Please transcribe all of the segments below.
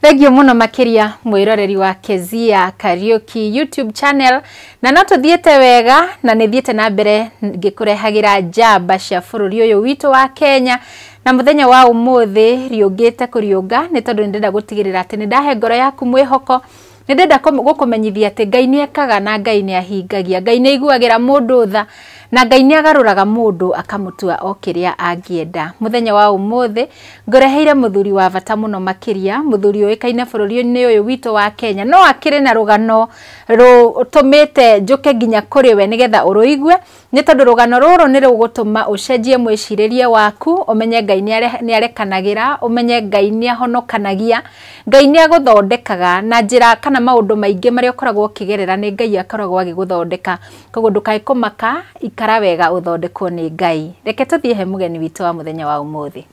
Thengiũ mũno makĩria mwĩroreri wa Kezia Kariuki YouTube channel, na no tũthiĩte wega na nĩ thiĩte na mbere ngĩkũrehagĩra njamba cia bũrũri ũyũ witũ wa Kenya. Na mũthenya wa ũmũthĩ riũngĩte kũriũnga nĩ tondũ nĩ ndĩrenda gũtigĩrĩra atĩ nĩ ndahe ngoro yaku mwĩhoko. Nĩ ndĩrenda gũkũmenyithia atĩ Ngai nĩ ekaga na Ngai nĩ ahingagia. Ngai nĩ aiguagĩra mũndũ tha na Ngai nĩ agarũraga mũndũ akamũtua o kĩrĩa angĩenda. Mũthenya wa ũmũthĩ ngũreheire mũthuri wa bata mũno makĩria, mũthuri ũĩkaine bũrũri-inĩ ũyũ witũ wa Kenya. No akĩrĩ na rũgano rũtũmĩte njũke nginya kũrĩ we nĩgetha ũrũigue, nĩ tondũ rũgano rũrũ nĩ rũgũtũma ũcenjie mwĩcirĩrie waku, ũmenye Ngai nĩ arekanagĩra, ũmenye Ngai nĩ ahonokanagia, Ngai nĩ agũthondekaga na njĩra kana maũndũ maingĩ marĩa ũkoragwo ũkĩgerera nĩ Ngai akoragwo agĩgũthondeka. Koguo ndũkae kũmaka, ikara wega ũthondekwo nĩ Ngai. Reke tũthiĩ he mũgeni witũ wa mũthenya wa ũmũthĩ.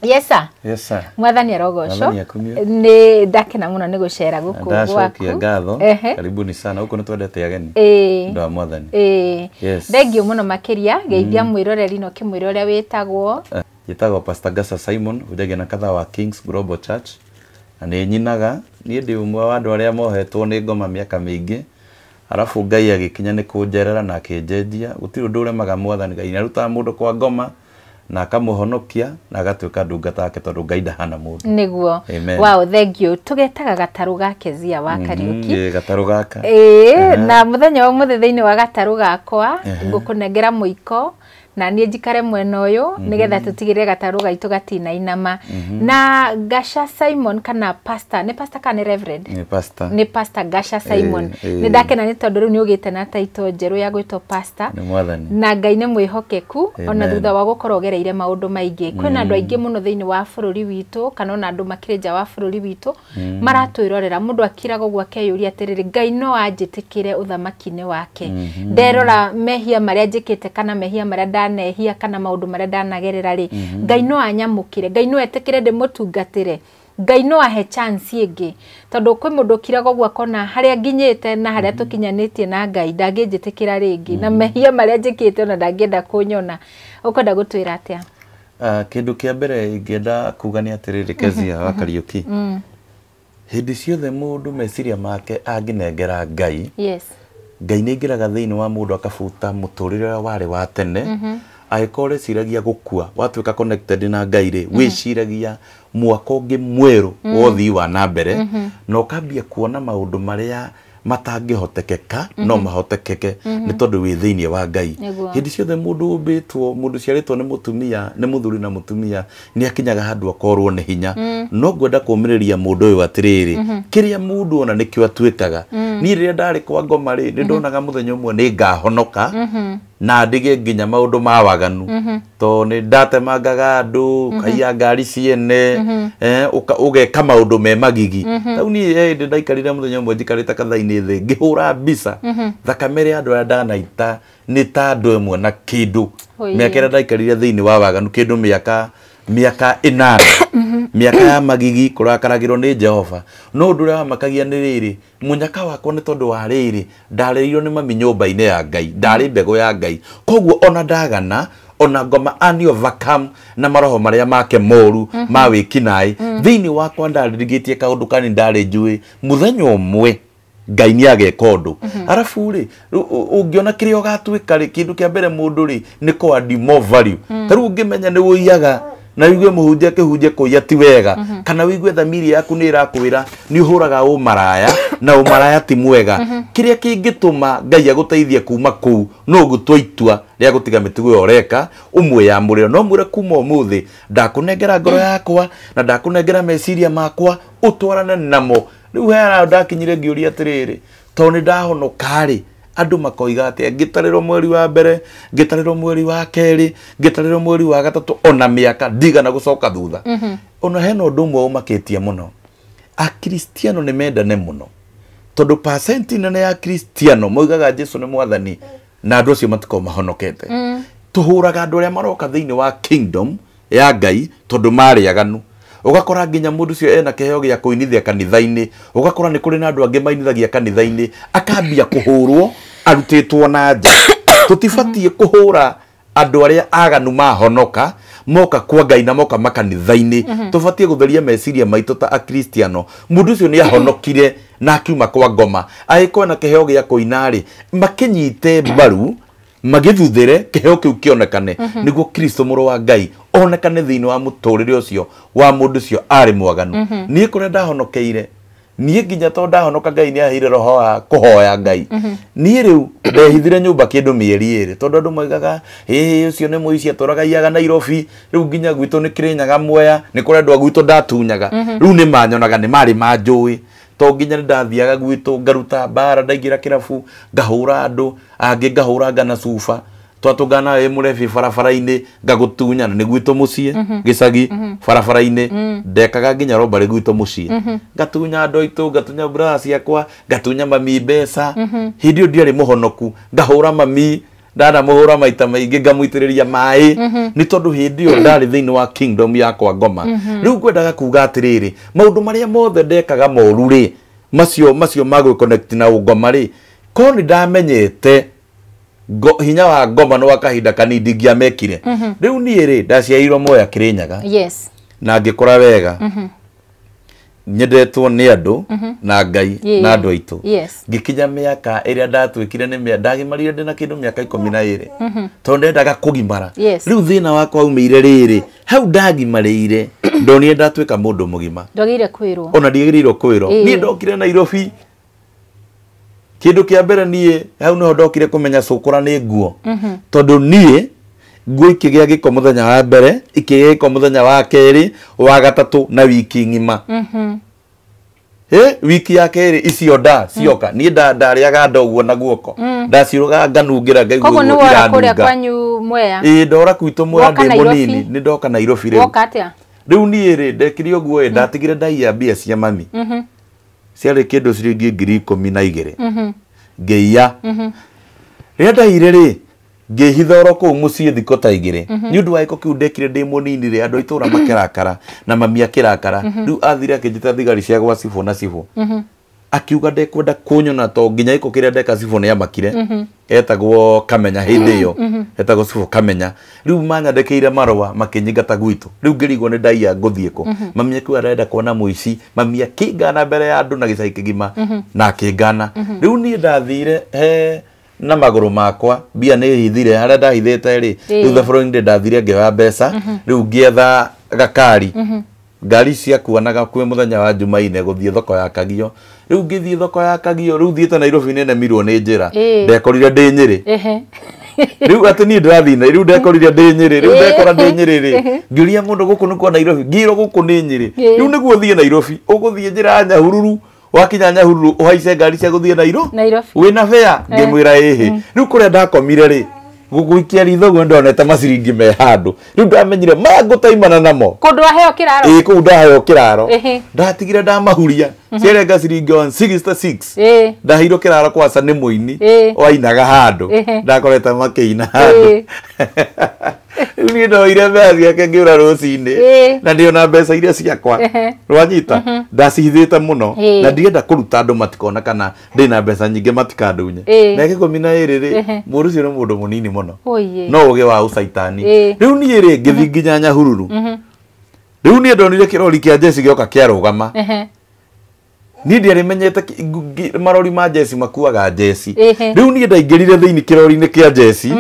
Yes sir. Yes sir. Mwathani arogocwo. Mwathani akumio. Nĩ ndakena mũno nĩ gũcera gũkũ Ndacokia gwaku. ngatho. Ehe. Karibuni sana huko nĩtwendete ageni. Ũndũ wa Mwathani. Yes. Thengiũ mũno makĩria, geithia mwĩroreri na ũkĩmwĩra ũrĩa wĩtagwo. Njĩtagwo Pastor Gasa Simon, hunjagia na katha wa Kings Global Church. Na nĩ nyinaga, niĩ ndĩ ũmwe wa andũ arĩa mohetwo nĩ ngoma mĩaka mĩingĩ. Arabu Ngai agĩkinya nĩ kũnjerera na akĩnjenjia. Gũtirĩ ũndũ ũremaga Mwathani. Ngai nĩ arutaga mũndũ kwa ngoma na akamũhonokia na agatuĩka ndungata yake tondũ Ngai ndahana mũndũ. Nĩguo. Amen. Wow, thengiũ. Tũgetaga gatarũ ga Kezia wa Kariuki. Ĩĩ, gatarũ gaka. Ĩĩ, na mũthenya wa ũmũthĩ thĩinĩ wa gatarũ gakwa ngũkũnengera mũiko na niĩ njikare mwena ũyũ nĩgetha tũtigĩrĩre gatarũ gaitũ gatinainama. Na Gasha Simon kana pastor, nĩ pastor kana nĩ reverend? Nĩ pastor. Nĩ pastor Gasha Simon. Ĩĩ. Nĩ ndakena nĩ tondũ rĩu nĩ ũgĩte na title njerũ ya gwĩtwo pastor. Nĩ Mwathani. Na Ngai nĩ mwĩhokeku ona Amen. thutha wa gũkorwo ũgereire maũndũ maingĩ. Kwĩna andũ aingĩ mũno thĩinĩ wa bũrũri witũ kana ona andũ makĩrĩ nja wa bũrũri witũ maratwĩrorera. Mũndũ akiraga ũguo akeyũria atĩrĩrĩ, Ngai no anjĩtĩkĩre ũthamaki-inĩ wake. Nderora mehia marĩa njĩkĩte kana mehia marĩa ndanehia kana maũndũ marĩa ndanagerera rĩ, Ngai no anyamũkĩre, Ngai no etĩkĩre ndĩmũtungatĩre, Ngai no ahe chance ĩngĩ. Tondũ kwĩ mũndũ ũkiraga ũguo akona harĩa nginyĩte na harĩa tũkinyanĩtie na Ngai ndangĩnjĩtĩkĩra rĩngĩ, na mehia marĩa njĩkĩte ona ndangĩenda kũnyona. Ũkwenda gũtwĩra atĩa? Kĩndũ kĩa mbere ingĩenda kuga nĩ atĩrĩrĩ Kezia wa Kariuki. Hĩndĩ ciothe mũndũ meciria make angĩnengera Ngai, Yes. Ngai nĩ aingĩraga thĩinĩ wa mũndũ akabuta mũtũrĩre ũrĩa warĩ wa tene. Angĩkorwo ũreciragia gũkua, watuĩka connected na Ngai rĩ, wĩciragia mwaka ũngĩ mwerũ wa ũthii wa na mbere, na ũkambia kuona maũndũ marĩa matangĩhotekeka no mahotekeke nĩ tondũ wĩ thĩinĩ wa Ngai. Nĩguo. Hĩndĩ ciothe mũndũ ũmbĩtwo, mũndũ ũciarĩtwo nĩ mũtumia, nĩ mũthuri na mũtumia, nĩ akinyaga handũ akorwo nĩ hinya. No ngwenda kũũmĩrĩria mũndũ ũyũ atĩrĩrĩ, kĩrĩa mũndũ ona nĩkĩo atuĩkaga. Niĩ rĩrĩa ndarĩ kwa ngoma rĩ, nĩ ndonaga mũthenya ũmwe nĩ ngahonoka na ndige nginya maũndũ ma waganu. Tondũ nĩ ndatemangaga andũ, kaiya ngari ciene, ũgeka maũndũ me magigi. Rĩu niĩ he hĩndĩ ndaikarire mũthenya ũmwe njikarĩte katha-inĩ thĩ ngĩhũra mbica thakame ĩrĩa andũ arĩa ndanaita nĩ ta andũ ĩmwe na kĩndũ. Oye. Mĩaka ĩrĩa ndaikarire thĩinĩ wa waganu kĩndũ mĩaka ĩnana, mĩaka ya magigi kũrakaragĩrwo nĩ Jehova. No ũndũ ũrĩa wamakagia nĩ rĩrĩ, mũnyaka wakwa nĩ tondũ wa rĩrĩ, ndarerirwo nĩ mami nyũmba-inĩ ya Ngai, ndarĩ mbegũ ya Ngai. Koguo ona ndagana, ona ngoma ani overcome na maroho marĩa make moru ma wĩkinaĩ, thĩinĩ wakwa ndarĩrigĩtie kaũndũ kanini ndarĩ njũĩ mũthenya ũmwe Ngai nĩ ageka ũndũ. Arabu rĩ, ũngĩona kĩrĩa ũgatuĩka rĩ, kĩndũ kĩa mbere mũndũ rĩ, nĩ kũ add more value. Ta rĩu ũngĩmenya nĩ ũiyaga, na wigue mũhunjia akĩhunjia kũiya ti wega, kana wigue thamiri yaku nĩ ĩrakwĩra nĩ ũhũraga ũmaraya na ũmaraya ti mwega. Kĩrĩa kĩngĩtũma Ngai agũteithie kuma kũu no gũtua itua rĩa gũtiga mĩtugo ĩyo ũreka, ũmwĩyamũrĩre. No mwĩre kuma ũmũthĩ ndakũnengera ngoro yakwa na ndakũnengera meciria makwa, ũtwarane namo. Rĩu he handũ ndakinyire ngĩũria atĩrĩrĩ, tondũ nĩ ndahonoka rĩ, andũ makoiga atĩa? Ngĩtarĩrwo mweri wa mbere, ngĩtarĩrwo mweri wa kerĩ, ngĩtarĩrwo mweri wa gatatũ, ona mĩaka ndigana gũcoka thutha. Ona hena ũndũ ũmwe ũmakĩtie mũno, Akristiano nĩ mendane mũno, tondũ percent nene ya Akristiano moigaga Jesu nĩ Mwathani na andũ acio matikoragwo mahonokete. Tũhũraga andũ arĩa maroka thĩinĩ wa kingdom ya Ngai tondũ marĩ aganu. Ũgakora nginya mũndũ ũcio ena kĩheo gĩa kũinithia kanitha-inĩ, ũgakora nĩ kũrĩ na andũ angĩ mainithagia kanitha-inĩ, akambia kũhũrwo arutĩtwo na nja. Tũtibatiĩ kũhũra Andũ arĩa aganu mahonoka moka kwa Ngai na moka makanitha-inĩ, tũbatiĩ gũtheria meciria maitũ ta akristiano. Mũndũ ũcio nĩ ahonokire na akiuma kwa ngoma, agĩkorwo na kĩheo gĩa kũina-rĩ, makĩnyite mbaru magĩthuthĩre kĩheo kĩu kĩonekane, nĩguo Kristo mũrũ wa Ngai onekane thĩinĩ wa mũtũrĩre ũcio wa mũndũ ũcio arĩ mwaganu. Niĩ kũrĩa ndahonokeire, niĩ nginya tondũ ndahonoka Ngai nĩ aheire roho wa kũhoya Ngai. Niĩ rĩu ndehithire nyũmba kĩndũ mĩeri 2, tondũ andũ moigaga ĩĩ ũcio nĩ mũici atũraga iyaga Nairobi. Rĩu nginya gwitũ nĩ Kĩrĩnyaga Mwea, nĩ kũrĩ andũ a gwitũ ndatunyaga. Rĩu nĩ manyonaga, nĩ marĩ manjũĩ, to nginya nĩ ndathiaga gwitũ ngaruta mbara, ndaingĩra kĩrabu ngahũra andũ angĩ, ngahũranga na cuba, twatũngana nawe mũrebi barabara-inĩ ngagũtunya, na nĩ gwitũ mũciĩ gĩcagi barabara-inĩ. Ndekaga nginya robbery gwitũ mũciĩ, ngatunya andũ aitũ, ngatunya brother ciakwa, ngatunya mami mbeca. Hĩndĩ ĩyo ndiarĩ mũhonoku, ngahũra mami, ndanamũhũra maita maingĩ, ngamũitĩrĩria maĩ, nĩ tondũ hĩndĩ ĩyo ndarĩ thĩinĩ wa kingdom yakwa ngoma. Rĩu ngwendaga kuga atĩrĩrĩ, maũndũ marĩa mothe ndekaga moru rĩ, macio ma gwĩconnect na ũngoma rĩ, korwo nĩ ndamenyete hinya wa ngoma nĩ wa kahinda kanini, ndingĩamekire. Rĩu niĩ rĩ, ndaciarirwo Mwea Kĩrĩnyaga na ngĩkũra wega, nyendetwo nĩ andũ na Ngai na andũ aitũ. Ngĩkinya mĩaka ĩrĩa ndatuĩkire nĩ ndagimarire ndĩna kĩndũ mĩaka 12, tondũ ndendaga kũgimara. Rĩu thĩna wakwa umĩire rĩrĩ, hau ndagimarĩire ndonire ndatuĩka mũndũ mũgima. Ndwagĩrĩire kwĩrwo. Ona ndiagĩrĩirwo kwĩrwo. Niĩ ndokire Nairobi, kĩndũ kĩa mbere niĩ hau nĩho ndokire kũmenya cũkũra nĩ nguo, tondũ niĩ nguo ikĩgĩa gĩko mũthenya wa mbere, ikĩgĩa gĩko mũthenya wa kerĩ, wa gatatũ, na wiki ng'ima. Wiki ya kerĩ icio nda cioka, niĩ ndarĩaga nda ũguo na guoko, ndaciũraga nganungĩra ngaigua Koguo nĩ ũguo wora kũrĩa iranunga. kwanyu Mwea? Ĩĩ, ndora gwitũ Mwea Woka ndĩ Nairobi? mũnini, nĩ ndoka Nairobi rĩu. Woka atĩa? Rĩu niĩ rĩ, ndekire ũguo ĩ, ndatigire ndaiya mbia cia mami, ciarĩ kĩndũ ciringi 12,000, ngĩiya. Rĩrĩa ndaiyire rĩ, ngĩhitha oro kũu mũciĩ thikũ ta 2, nĩ ũndũ wa gĩko kĩu ndekire ndĩ mũnini rĩ, andũ a itũũra makĩrakara na mami akĩrakara. Rĩu athire akĩnjĩta thigari cia gwa cibũ na cibũ, akiuga ndekwenda kũnyona, to nginya gĩko kĩrĩa ndeka cibũ nĩ amakire. Etagwo Kamenya hĩndĩ ĩyo, etagwo cibũ Kamenya. Rĩu manyandĩkĩire marũa makĩnyingata gwitũ. Rĩu ngĩrigwo nĩ ndaiya ngũthiĩ kũ. Mami akiuga arenda kuona mũici. Mami akĩngana mbere ya andũ na gĩcagi kĩgima na akĩngana. Rĩu niĩ ndathire he na magũrũ makwa, mbia nĩ hithire harĩa ndahithĩte rĩ. Rĩu the following day ndathire ngĩoya mbeca, rĩu ngĩetha gakari, ngari ciakuanaga kwĩ mũthenya wa Jumaine gũthiĩ thoko ya Kagio. Rĩu ngĩthiĩ thoko ya Kagio, rĩu thiĩte Nairobi nĩ nemirwo nĩ njĩra, ndekorire ndĩ Nyĩrĩ. Rĩu atĩ niĩ ndĩrathiĩ na rĩu ndekorire ndĩ Nyĩrĩ. Rĩu ndekora ndĩ Nyĩrĩ rĩ, ngĩũria mũndũ gũkũ nĩ kwa Nairobi, ngĩrwo gũkũ nĩ Nyĩrĩ. Rĩu nĩguo ũthiĩ Nairobi ũgũthiĩ njĩra ya Nyahururu, wakinya Nyahururu ũhaice ngari cia gũthiĩ Nairobi. Wĩna bea? Ngĩmwĩra ĩhĩ. Rĩu kũrĩa ndakomire rĩ, gũikia ritho ũguo ndonete maciringi me handũ. Rĩu ndamenyire maya ngũtaimana namo. Kũndũ waheo kĩraro? Ĩĩ, kũu ndaheo kĩraro. Ndatigire ndamahuria ciarenga ciringi 166. Ndaheirwo kĩraro kwaca nĩ mũini wainaga handũ, ndakorete makĩina handũ. Rĩu niĩ ndoire mbeca ciake ngĩũra rũcinĩ, na ndĩona mbeca iria ciakwa rwanyita ndacihithĩte mũno, na ndienda kũruta andũ matikona kana ndĩna mbeca nyingĩ, matikandunye. Mĩaka 12 rĩ, mũndũ ũcio nĩ mũndũ mũnini mũno, Oye. no ũgĩ wa ũcaitani. Rĩu niĩ rĩ, ngĩthiĩ nginya Nyahururu. Rĩu niĩ ndonire kĩrori kĩa njeci gĩoka kĩarũgama. Niĩ ndiarĩ menyete marori ma njeci makuaga njeci. Rĩu niĩ ndaingĩrire thĩinĩ kĩrori-inĩ kĩa njeci.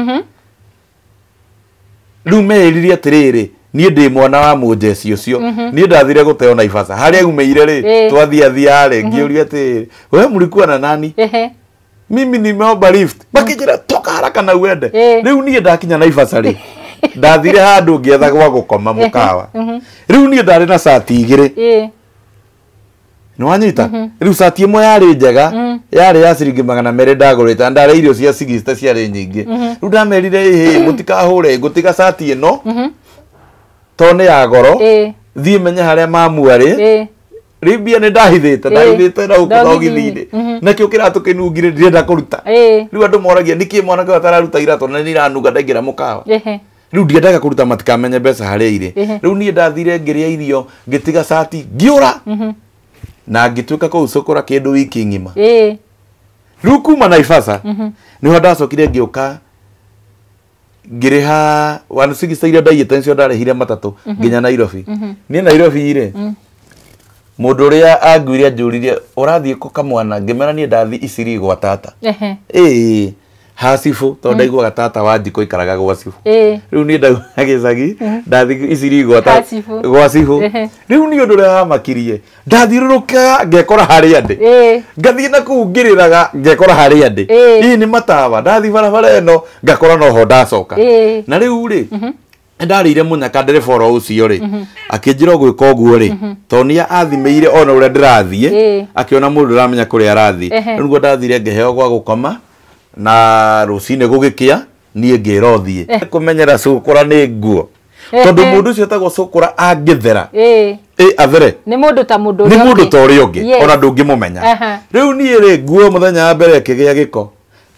Rĩu meĩrire atĩrĩrĩ, niĩ ndĩ mwana wa mũnjeci ũcio. Niĩ ndathire gũteo Naivasha harĩa umĩire rĩ, twathiathia rĩ, ngĩũria atĩrĩrĩ, we mlikuwa na nani? Mimi nimeomba lift. Makĩnjĩra toka haraka na uende. Rĩu niĩ ndakinya Naivasha rĩ, ndathire handũ ngĩetha gwa gũkoma mũkawa. Rĩu niĩ ndarĩ na cati 2. Nĩ wanyita? Rĩu cati ĩmwe yarĩ njega, yarĩ ya ciringi 200 ndagũrĩte, na ndarĩa irio cia 60 ciarĩ nyingĩ. Rĩu ndamerire ĩhĩ, mũtikahũre, ngũtiga cati ĩno tondũ nĩ ya goro, thiĩ menye harĩa mamu arĩ. Rĩu mbia nĩ ndahithĩte, ndahithĩte na gũkũ Thogithi-inĩ. thogithi-inĩ, nakĩo kĩratũ kĩnungire, ndirenda kũruta. Rĩu andũ moragia nĩkĩ mwanake ũyũ atararuta iratũ na nĩ iranunga ndaingĩra mũkawa. Rĩu ndiendaga kũruta matikamenye mbeca harĩa irĩ. Rĩu niĩ ndathire ngĩrĩa irio, ngĩtiga cati, ngĩũra na ngĩtuĩka kũu cũkũra kĩndũ wiki ng'ima. Rĩu kuma Naivasha nĩho ndacokire ngĩũka Ngĩrĩha 160 iria ndaiyĩte nĩcio ndarĩhire matatũ nginya Nairobi. Niĩ Nairobi rĩ, mũndũ ũrĩa anguire anjũririe ũrathiĩ kũ kamwana, ngĩmera niĩ ndathiĩ Isiri gwa tata. Ĩĩ hacibũ, tondũ ndaiguaga tata wa Njikũ aikaraga gwa cibũ. Rĩu niĩ ndauma gĩcagi ndathiĩ Isiri gwa gwa cibũ. Rĩu niĩ ũndũ ũrĩa wamakirie, ndathiũrũrũkaga ngekora harĩa ndĩ, ngathiĩ na kũu ngĩrĩraga ngekora harĩa ndĩ. Ĩĩ nĩ matawa, ndathiĩ barabara ĩno ngakora noho ndacoka. Na rĩu rĩ, ndarĩire mũnyaka ndereba oro ũcio rĩ, akĩnjĩra ũgwĩka ũguo rĩ, tondũ nĩ athimĩire ona ũrĩa ndĩrathiĩ, akĩona mũndũ ndũramenya kũrĩa arathiĩ. Rĩu nĩguo ndathire ngĩheo gwa gũkoma, na rũcinĩ gũgĩkĩa niĩ ngĩrwo thiĩ kũmenyera cũkũra nĩ nguo, tondũ mũndũ ũcio etagwo cũkũra angĩthera, ĩ athere nĩ mũndũ ta mũndũ nĩ mũndũ ta ũrĩa ũngĩ, ona ndũngĩmũmenya. Rĩu niĩ rĩ, nguo mũthenya wa mbere ĩkĩgĩa gĩko,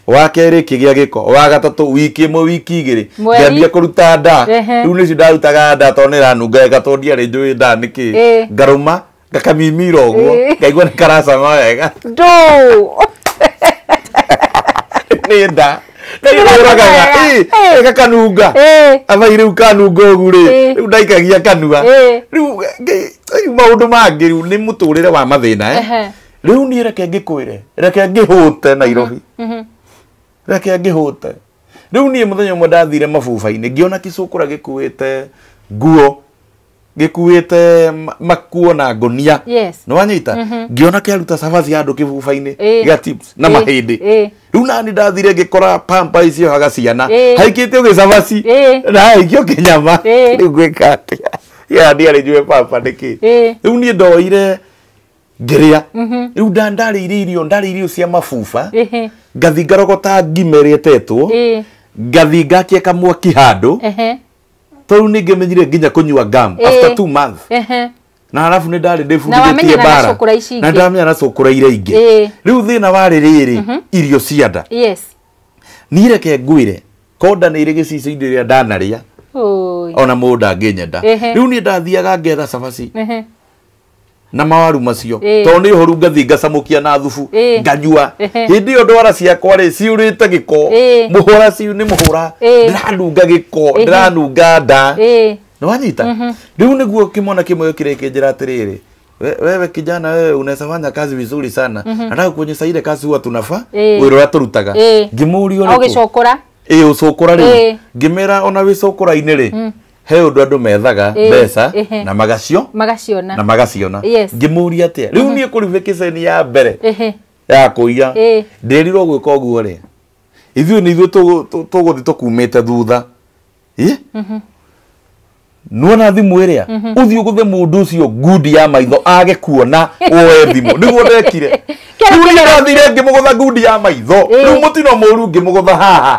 wa kerĩ ĩkĩgĩa gĩko, wa gatatũ, wiki ĩmwe, wiki igĩrĩ ngĩambia kũruta nda. Rĩu nĩcio ndarutaga nda tondũ nĩ ĩranunga wega, tondũ ndiarĩ njũĩ nda nĩkĩ. Ngarũma ngakamimira ũguo, ngaigua nĩ karacama wega. Nĩ nda nĩũragaga gakanunga, abai rĩu kanunga ũgu rĩ, rĩu ndaikagia kanua. Rĩu maũndũ mangĩ rĩu nĩ mũtũrĩre wa mathĩna. Rĩu niĩ reke ngĩkwĩre, reke ngĩhũte Nairobi, reke ngĩhũte. Rĩu niĩ mũthenya ũmwe ndathire mabuba-inĩ, ngĩona kĩcũkũra gĩkuĩte nguo, gĩkuĩte makuo na ngũnia. Nĩ wanyita? Ngĩona kĩaruta cabaci handũ kĩbuba-inĩ gĩa tips na mahĩndĩ. Rĩu nani ndathire ngĩkora pampa icio haga ciana haikĩtio gĩcabaci na haikio kĩnyama. Rĩu ngwĩka atĩa? Ya ndiarĩ njũĩ pampa nĩkĩ. Rĩu niĩ ndoire ngĩrĩa. Rĩu ndarĩire irio, ndarĩire irio cia mabuba, ngathi ngarogota ngima ĩrĩa ĩtetwo, ngathi ngakia kamwaki handũ, tondũ nĩ ngĩmenyire nginya kũnyua gum after 2 months. Na halafu nĩ ndarĩ ndĩbundithĩtie mbara na ndamenya na cũkũra iria ingĩ. Rĩu thĩna warĩ rĩrĩ, irio cia nda. Niĩ reke ngwĩre, konda nĩ irĩ gĩcicio indo iria ndanarĩa, ona mũndũ ndangĩnyenda. Rĩu niĩ ndathiaga ngetha cabaci na mawaru macio, tondũ nĩ ũhoru ngathi ngacamũkia na thubu nganyua. Hĩndĩ ĩyo ndwara ciakwa rĩ ciũrĩte gĩko, mũhũra ciu nĩ mũhũra, ndĩranunga gĩko, ndĩranunga nda. Nĩ wanyita? Rĩu nĩguo kĩmwana kĩmwe gĩokire gĩkĩnjĩra atĩrĩrĩ, wewe kijana, wewe unaweza fanya kazi vizuri sana, nataka kuonyesha ile kazi huwa tunafaa wĩra ũrĩa tũrutaga. Ngĩmũria ũrĩkũ? Ũgĩcũkũra? Ĩ ũcũkũra rĩu. Ngĩmera ona wĩcũkũra-inĩ rĩ, he ũndũ andũ methaga mbeca na magacio magaciona na magaciona. Ngĩmũria atĩa? Rĩu niĩ kũrĩ vacation ya mbere ya kũiya, ndĩrirwo gwĩka ũguo rĩ, ithuĩ nĩ ithuĩ tũgũthiĩ tũkumĩte thutha. Nuona thimũ ĩrĩa ũthiĩ ũgũthe mũndũ ũcio ngundi ya maitho age kuona woe thimũ. Nĩguo ndekire. Rĩu niĩ ndathire ngĩmũgũtha ngundi ya maitho, rĩu mũtino mũru ngĩmũgũtha haha,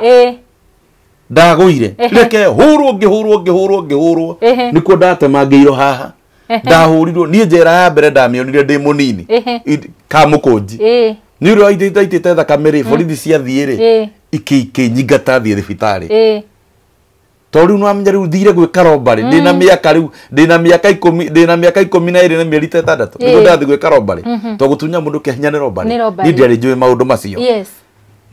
ndagũire. Reke hũrwo, ngĩhũrwo, ngĩhũrwo, ngĩhũrwo, nĩkuo ndatemangĩirwo haha, ndahũrirwo. Niĩ njera ya mbere ndamĩonire ndĩ mũnini Kamũkũnji, nĩ ũndũ wa ndaitĩte thakame rĩ, borithi ciathiĩ rĩ, ikĩnyingata thiĩ thibitarĩ. Tondũ rĩu nĩwamenya rĩu thire gwĩka robbery ndĩna mĩaka, rĩu ndĩna mĩaka ikũmi, ndĩna mĩaka 12 na mĩeri ta 6, nĩguo ndathiĩ gwĩka robbery. Tondũ gũtunya mũndũ kĩahinya nĩ robbery. Niĩ ndiarĩ njũĩ maũndũ macio.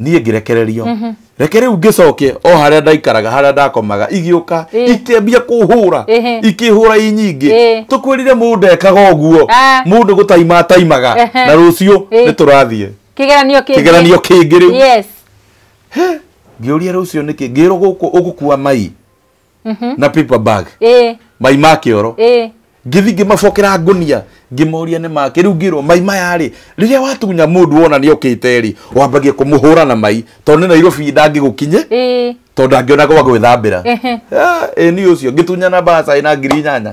Niĩ ngĩrekererio. Reke rĩu ngĩcoke o harĩa ndaikaraga, harĩa ndakomaga, igĩũka ikĩambia kũhũra, ikĩhũra i nyingĩ. Tũkwĩrire mũndũ ekaga ũguo, mũndũ gũtaima ataimaga, na rũciũ nĩ tũrathiĩ kĩgeranio kĩngĩ, kĩgeranio kĩngĩ rĩu. Ngĩũria rũciũ nĩkĩ, ngĩrwo gũkũ ũgũkua mai na paper bag, mai ma kĩoro. Ngĩthiĩ ngĩmabokera ngũnia, ngĩmoria nĩ make. Rĩu ngĩrwo mai maya rĩ, rĩrĩa watunya mũndũ wona nĩ okĩte rĩ, wambagia kũmũhũra na mai, tondũ nĩ Nairobi ndangĩgũkinye, tondũ ndangĩona gwa gwĩthambĩra. Ĩ niĩ ũcio ngĩtunyana mbaca ĩna 8,000.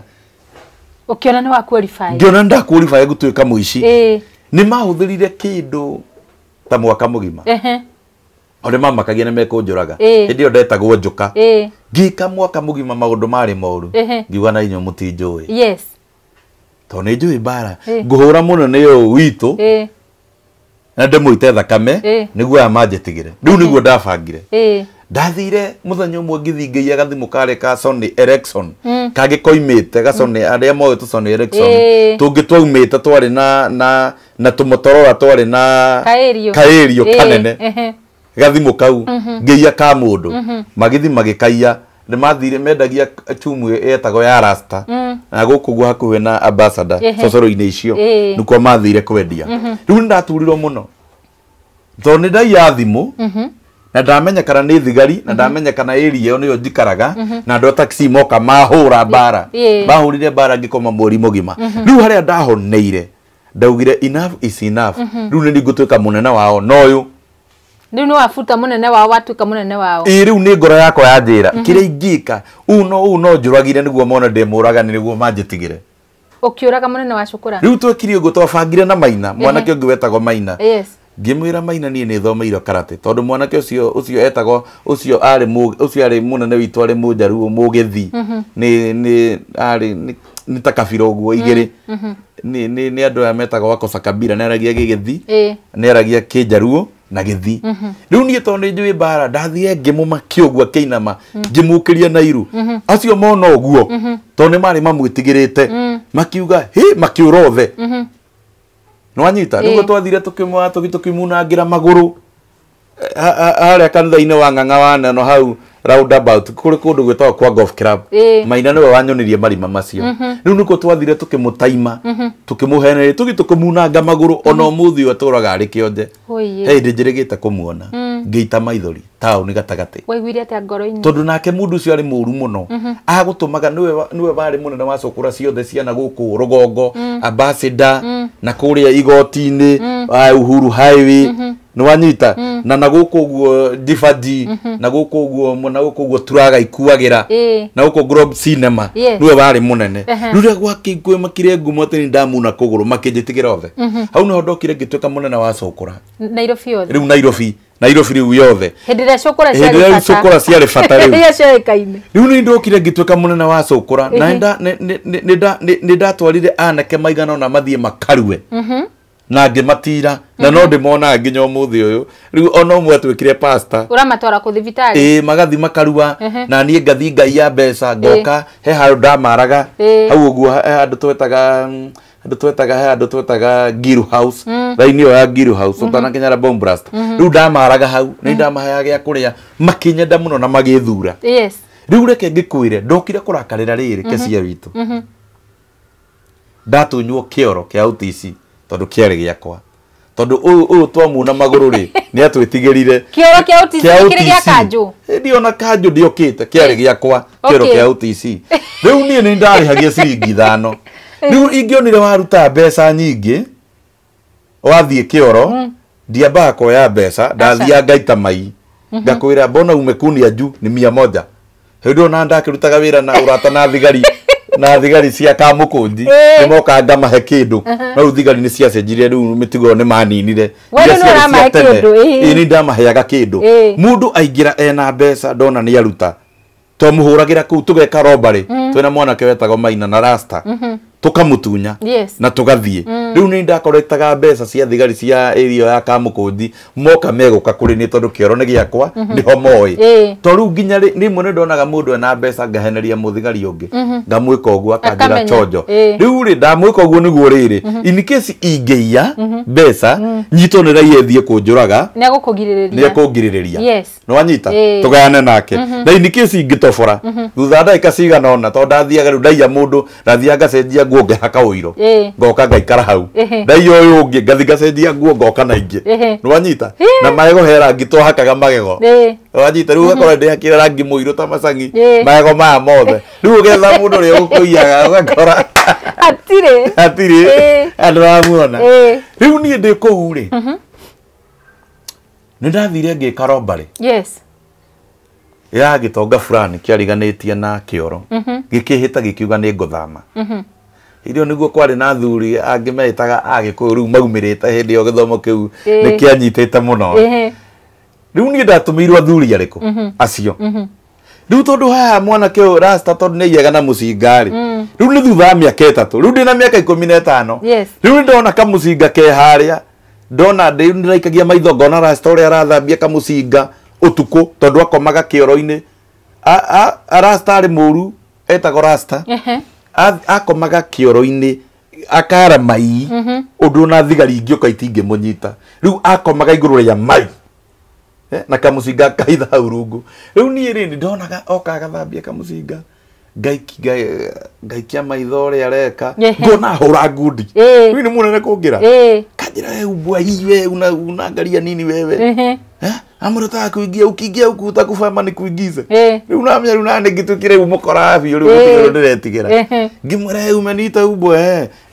Ũkĩona nĩ wa qualify? Ngĩona nĩ ndaqualify gũtuĩka mũici. Nĩ mahũthĩrire kĩndũ ta mwaka mũgima. O nĩ mamakagia nĩ mekũnjũraga. Hĩndĩ ĩyo ndetagwo njoka. Ngĩka mwaka mũgima maũndũ marĩ moru, ngiuga na inyuĩ mũtinjũĩ, tondũ nĩ njũĩ mbara ngũhũra mũno nĩ ũũ witũ na ndĩmũite thakame nĩguo aya manjĩtigĩre. Rĩu nĩguo ndabangire. Ndathire mũthenya ũmwe ngĩthiĩ ngĩiya gathimũ karĩ ka Sony Ericsson, kangĩ koimĩte ga Sony, arĩa moĩ tũ Sony Ericsson tũngĩ twaumĩte, twarĩ na na na tũmotorora, twarĩ na kaĩrio kaĩrio kanene. gathimũ kau ngĩiya ka mũndũ magĩthi magĩkaiya nĩ mathire mendagia chumu yetagwo ya rasta na gũkũ guo hakuhĩ na ambassador cocoro-inĩ icio nĩkuo mathire kwendia. Rĩu nĩ ndaturirwo mũno tondũ nĩ ndaiya thimũ na ndamenyekana nĩ thigari na ndamenyekana area ĩyo nĩyo njikaraga na andũ a taxi moka mahũra mbara mahũrire mbara ngĩkoma mweri mũgima. Rĩu harĩa ndahoneire ndaugire enough is enough. Rĩu nĩ ngũtuĩka mũnene wao no ũyũ rĩu nĩ wabuta mũnene wao watuĩka mũnene wao. Ĩ rĩu nĩ ngoro yakwa ya njĩra kĩrĩa ingĩka ũũ no njũragire nĩguo mone ndĩ mũragani nĩguo manjĩtigĩre. Ũkĩũraga mũnene wa cukura? Rĩu twekire ũguo twabangire na Maina mwanake ũngĩ wetagwo Maina. Ngĩmwĩra Maina niĩ nĩ thomeire karate tondũ mwanake ũcio etagwo ũcio arĩ mũnene witũ arĩ mũnjaruo mũgĩthi nĩ arĩ nĩ ta kabira ũguo igĩrĩ nĩ andũ aya metagwo Wakosa Kabira nĩ aragia gĩgĩthi nĩ aragia kĩnjaruo na gĩthi. Rĩu niĩ tondũ nĩ njũĩ mbara ndathire ngĩmũmakia ũguo akĩinama ngĩmũkĩria na iru acio mona ũguo tondũ nĩ marĩ mamwĩtigĩrĩte makiuga hĩ makiũra othe. Nĩwanyita nĩguo twathire tũkĩmunangĩra magũrũ harĩa kanitha-inĩ wa Ng'ang'a wa Neno hau roundabout kũrĩ kũndũ gwĩtagwo kwa golf club. Maina nĩwe wanyonirie marima macio. Rĩu nĩkuo twathire tũkĩmũtaima tũkĩmũhenereria tũgĩ tũkĩmunanga magũrũ ona ũmũthĩ ũyũ atũraga arĩ kĩonje. He hĩndĩ njĩrĩgĩte kũmuona ngĩita maithori taũni gatagatĩ. Waiguire atĩa ngoro-inĩ? Tondũ nake mũndũ ũcio arĩ mũũru mũno agũtũmaga nĩwe warĩ mũnene wa cukura ciothe ciana gũkũ rũgongo ambassador na kũrĩa igoti-inĩ Uhuru Highway nĩwanyita na gũkũ ũguo Difaji na gũkũ ũguo na gũkũ ũguo Turaga ikuagĩra na gũkũ Globe Cinema nĩwe warĩ mũnene. Rĩu rĩrĩa gwakĩmakire ngumo atĩ nĩ ndamuna kũgũrũ makĩnjĩtigĩra othe. Hau nĩho ndokire ngĩtuĩka mũnene wa cukura Nairobi yothe. Rĩu Nairobi rĩu yothe hĩndĩ ĩrĩa cukura ciarĩ bata rĩu iria cioĩkaine. Rĩu nĩ ndokire ngĩtuĩka mũnene wa cukura na nĩ ndatwarire anake maigana ũna mathiĩ makarue na ngĩmatira na no ndĩmonaga nginya ũmũthĩ ũyũ. Rĩu ona ũmwe atuĩkire pastor. Ũramatwara kũ thibitarĩ? Ĩĩ magathi makarua na niĩ ngathi ngaiya mbeca ngoka he handũ ndamaraga hau ũguo he handũ twetaga Ngiru House raini ĩyo ya Ngiru House ũtanakinyara Bomb Blast. Rĩu ndamaraga hau nĩ ndamaheaga gĩa kũrĩa makĩnyenda mũno na magĩthura. Rĩu reke ngĩkwĩre ndokire kũrakarĩra rĩrĩ Kecia witũ ndatunywo kĩoro kĩa UTC tondũ kĩarĩ gĩakwa tondũ ũyũ twamuna magũrũ rĩ nĩ atwĩtigĩrire kĩoro kĩa UTC kĩrĩ gĩa kanjũ. Hĩndĩ ona kanjũ ndĩokĩte kĩarĩ gĩakwa kĩoro kĩa UTC. Rĩu niĩ nĩ ndarĩhagia ciringi 5. Rĩu ingĩonire waruta mbeca nyingĩ wathiĩ kĩoro ndiambaga kuoya mbeca ndathiaga ngaita mai ngakwĩra mbona umekunia juu ni 100. Hĩndĩ ĩyo na ndakĩrutaga wĩra na ũrata na thigari na thigari cia Kamũkũnji nĩ moka ngamahe kĩndũ no rĩu thigari nĩ ciacenjirie rĩu mĩtugo nĩ maninire. Ĩĩ nĩ ndamaheaga kĩndũ. Mũndũ aingĩra ena mbeca ndona nĩ aruta twamũhũragĩra kũu tũgeka robbery twĩna mwanake wetagwo Maina na Rasta tukamutunya na tugathie. Riu ni ndakoretaga mbeca cia thigari cia area ya Kamũkũnji moka megũka kũrĩ ni tondu kĩoro nĩ gĩakwa niho moĩ to riu nginya rĩmwe nĩ ndonaga mũndũ ena mbeca ngaheneria mũthigari ũngĩ ngamwĩka ũguo akanjĩra chonjo riu rĩ ndamwĩka ũguo nĩguo rĩrĩ in case ingĩiya mbeca nyitwo nĩ raia ĩthiĩ kũnjũraga nĩ egũkũgirĩrĩria nĩ wanyita tũgayane nake na in case ingĩtobora thutha ndagĩka cigana ũna tondũ ndathiaga rĩu ndaiya mũndũ ndathiaga ngacenjia nguo ngĩhaka ũiro ngoka ngaikara hau ndaiya ũyũ ũngĩ ngathi ngacenjia nguo ngoka na ingĩ nĩ wanyita na magego he rangi twahakaga magego nĩ wanyita rĩu ũgakora ndĩhakire rangi mũirũ ta macangi magego maya mothe rĩu ũgetha mũndũ ũrĩa ũkũiyaga ũgakora hatirĩ hatirĩ andũ mamuona rĩu niĩ ndĩ kũu rĩ nĩ ndathire ngĩka robbery yes ya gĩtonga fulani kĩariganĩtie na kĩoro gĩkĩhĩta gĩkiuga nĩ ngũthama irio nĩguo kwarĩ na athuri angĩ meĩtaga agĩkũyũ rĩu maumĩrĩte hĩndĩ ĩyo gĩthomo kĩu nĩ kĩanyitĩte mũno rĩu niĩ ndatũmĩirwo athuri arĩkũ acio rĩu tondũ haha mwanake ũyũ rasta tondũ nĩ aiyaga na mũcinga rĩ rĩu nĩ thutha wa mĩaka 3 rĩu ndĩna mĩaka 15 rĩu nĩ ndona kamũcinga ke harĩa ndona ndĩraikagia maitho ngona rasta ũrĩa arathambia kamũcinga ũtukũ tondũ akomaga kĩoro-inĩ rasta arĩ mũru etagwo rasta akomaga kĩoro-inĩ akara mai ũndũ ona thigari ingĩũka itingĩmũnyita rĩu akomaga igũrũ rĩa mai Na kamucinga kaitha hau rungu. Rĩu niĩ rĩ ndonaga oka agathambia kamucinga, ngaikia maitho ũrĩa areka, ngona hũra ngundi. Rĩu nĩ mũnene kũngĩra. Kanjĩra, we umbwa hii, we unaangalia nini wewe? Ama unataka kuingia, ukiingia huku utakufa ama nikuingize. Rĩu namenya rĩu nani ngĩtuĩkire rĩu mũkora biũ, rĩu gũtirĩ ũndũ ndĩretigĩra. Ngĩmwĩra, we umeniita umbwa,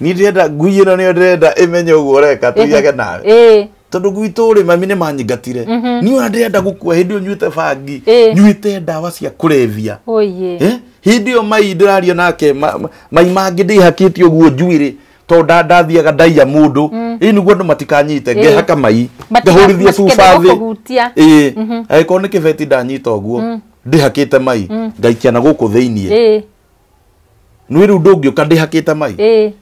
niĩ ndĩrenda ngui ĩno, nĩyo ndĩrenda ĩmenye ũguo ũreka tũiyage nawe. Tondũ gwitũ rĩ, mami nĩ manyingatire. Niĩ ona ndĩrenda gũkua hĩndĩ ĩyo nyuĩte bangi, nyuĩte ndawa cia kũrebia. Hĩndĩ ĩyo mai ndĩraria nake mai mangĩ ndĩhakĩte ũguo njuĩrĩ, tondũ ndathiaga ndaiya mũndũ, ĩ nĩguo andũ matikanyite, ngehaka mai, ngahũrithia cuba thĩ. Ĩĩ, angĩkorwo nĩ kĩbeti ndanyita ũguo ndĩhakĩte mai, ngaikia na gũkũ thĩiniĩ. Nĩ rĩu ndũngĩũka ndĩhakĩte mai.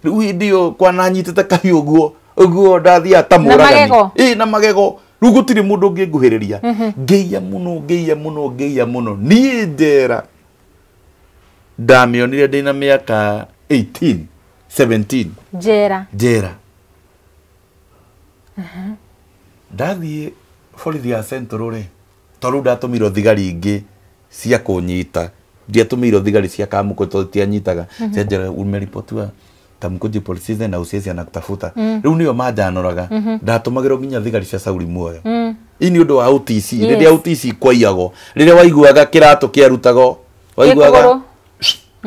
Rĩu hĩndĩ ĩyo kwananyitĩte kahiũ ũguo ũguo, ndathiaga ta mũragani. Ĩĩ, na magego. Rĩu gũtirĩ mũndũ ũngĩnguhĩrĩria. Ngĩiya mũno, ngĩiya mũno, ngĩiya mũno. Niĩ njera ndamĩonire ndĩna mĩaka 18 17. Njera. Njera. Ndathiĩ borithi ya Central rĩ, tondũ rĩu ndatũmirwo thigari ingĩ cia kũnyita, ndiatũmĩirwo thigari cia Kamũkũ tondũ tianyitaga. Cianjĩra, umeripotiwa Kamukunji police station na usiesi anakutafuta. Rĩu nĩo manjanoraga. Ndatũmagĩrwo nginya thigari cia Sauli Muoyo. Ii nĩ ũndũ wa OTC. Rĩrĩa OTC kwaiyagwo, rĩrĩa waiguaga kĩratũ kĩarutagwo, waiguaga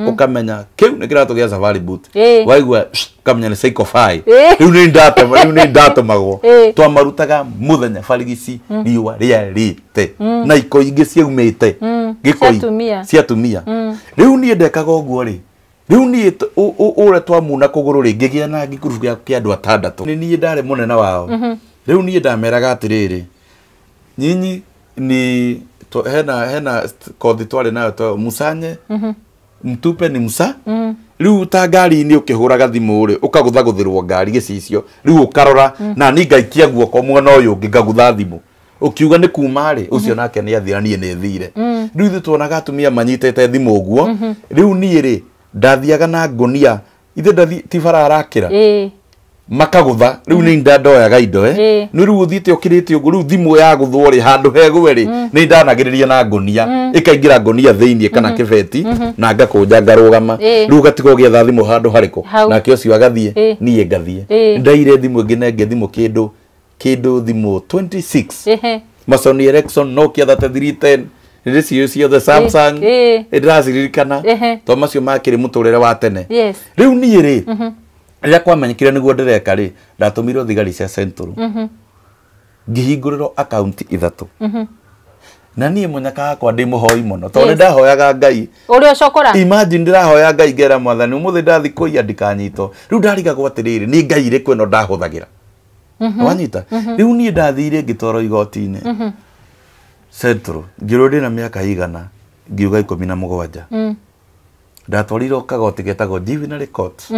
ukamenya kĩu nĩ kĩratũ gĩa safari boot, waigua ukamenya nĩ Seiko 5. Rĩu nĩ ndatũma, rĩu nĩ ndatũmagwo. Twamarutaga mũthenya barigici, riũa rĩarĩte na iko ingĩ ciaumĩte gĩkoi cia atumia. Rĩu niĩ ndekaga ũguo rĩ, rĩu niĩ ũrĩa twamuna kũgũrũ rĩ, ngĩgĩa na gĩkurubu kĩa andũ atandatũ, nĩ niĩ ndarĩ mũnene wao. Rĩu niĩ ndameraga atĩrĩrĩ, nyinyi ni hena kothi twarĩ nayo, musanye mtupe ni musa. Rĩu ta ngari-inĩ ũkĩhũraga thimũ rĩ, ũkagũthagũthĩrwo ngari gĩcicio, rĩu ũkarora na niĩ ngaikia guoko mwena ũyũ ũngĩ ngagũtha thimũ, ũkiuga nĩ kuma rĩ, ũcio nake nĩ athira, niĩ nĩ thire. Rĩu ithuĩ tuonaga atumia manyitĩte thimũ ũguo. Rĩu niĩ rĩ ndathiaga na ngũnia ithe ndathi ti bara arakĩra makagũtha. Rĩu nĩ ndoyaga indo nĩ rĩu ũthiĩte ũkĩrĩte ũguo, rĩu thimũ yagũthwo rĩ, handũ hegwe rĩ, nĩ ndanagĩrĩria na ngũnia, ĩkaingĩra ngũnia thĩiniĩ kana kĩbeti, na ngakũnja ngarũgama. Rĩu ũgatiga ũgĩetha thimũ handũ harĩkũ, nake ũcio agathiĩ, niĩ ngathiĩ. Ndaire thimũ ĩngĩ nenge thimũ kĩndũ thimũ 26 Sony Ericsson, Nokia 3310, nĩ ciothe Samsung, ndĩraciririkana tondũ macio makĩrĩ mũtũrĩre wa tene. Rĩu niĩ rĩ, rĩrĩa kwamenyekire nĩguo ndĩreka rĩ, ndatũmirwo thigari cia Central, ngĩhingũrĩrwo akaunti ithatũ. Na niĩ mũnyaka wakwa ndĩ mũhoi mũno, tondũ nĩ ndahoyaga Ngai. Ũrĩa ũcokora? Imagine, ndĩrahoya Ngai ngera, Mwathani, ũmũthĩ ndathi kũiya ndikanyitwo. Rĩu ndarigagwo atĩrĩrĩ, nĩ Ngai ĩrĩkũ ĩno ndahũthagĩra? Wanyita? Rĩu niĩ ndathire ngĩtwarwo igoti-inĩ Central, ngĩrwo ndĩna mĩaka igana, ngiuga 17. Ndatwarirwo kagoti getagwo Juvenile Court.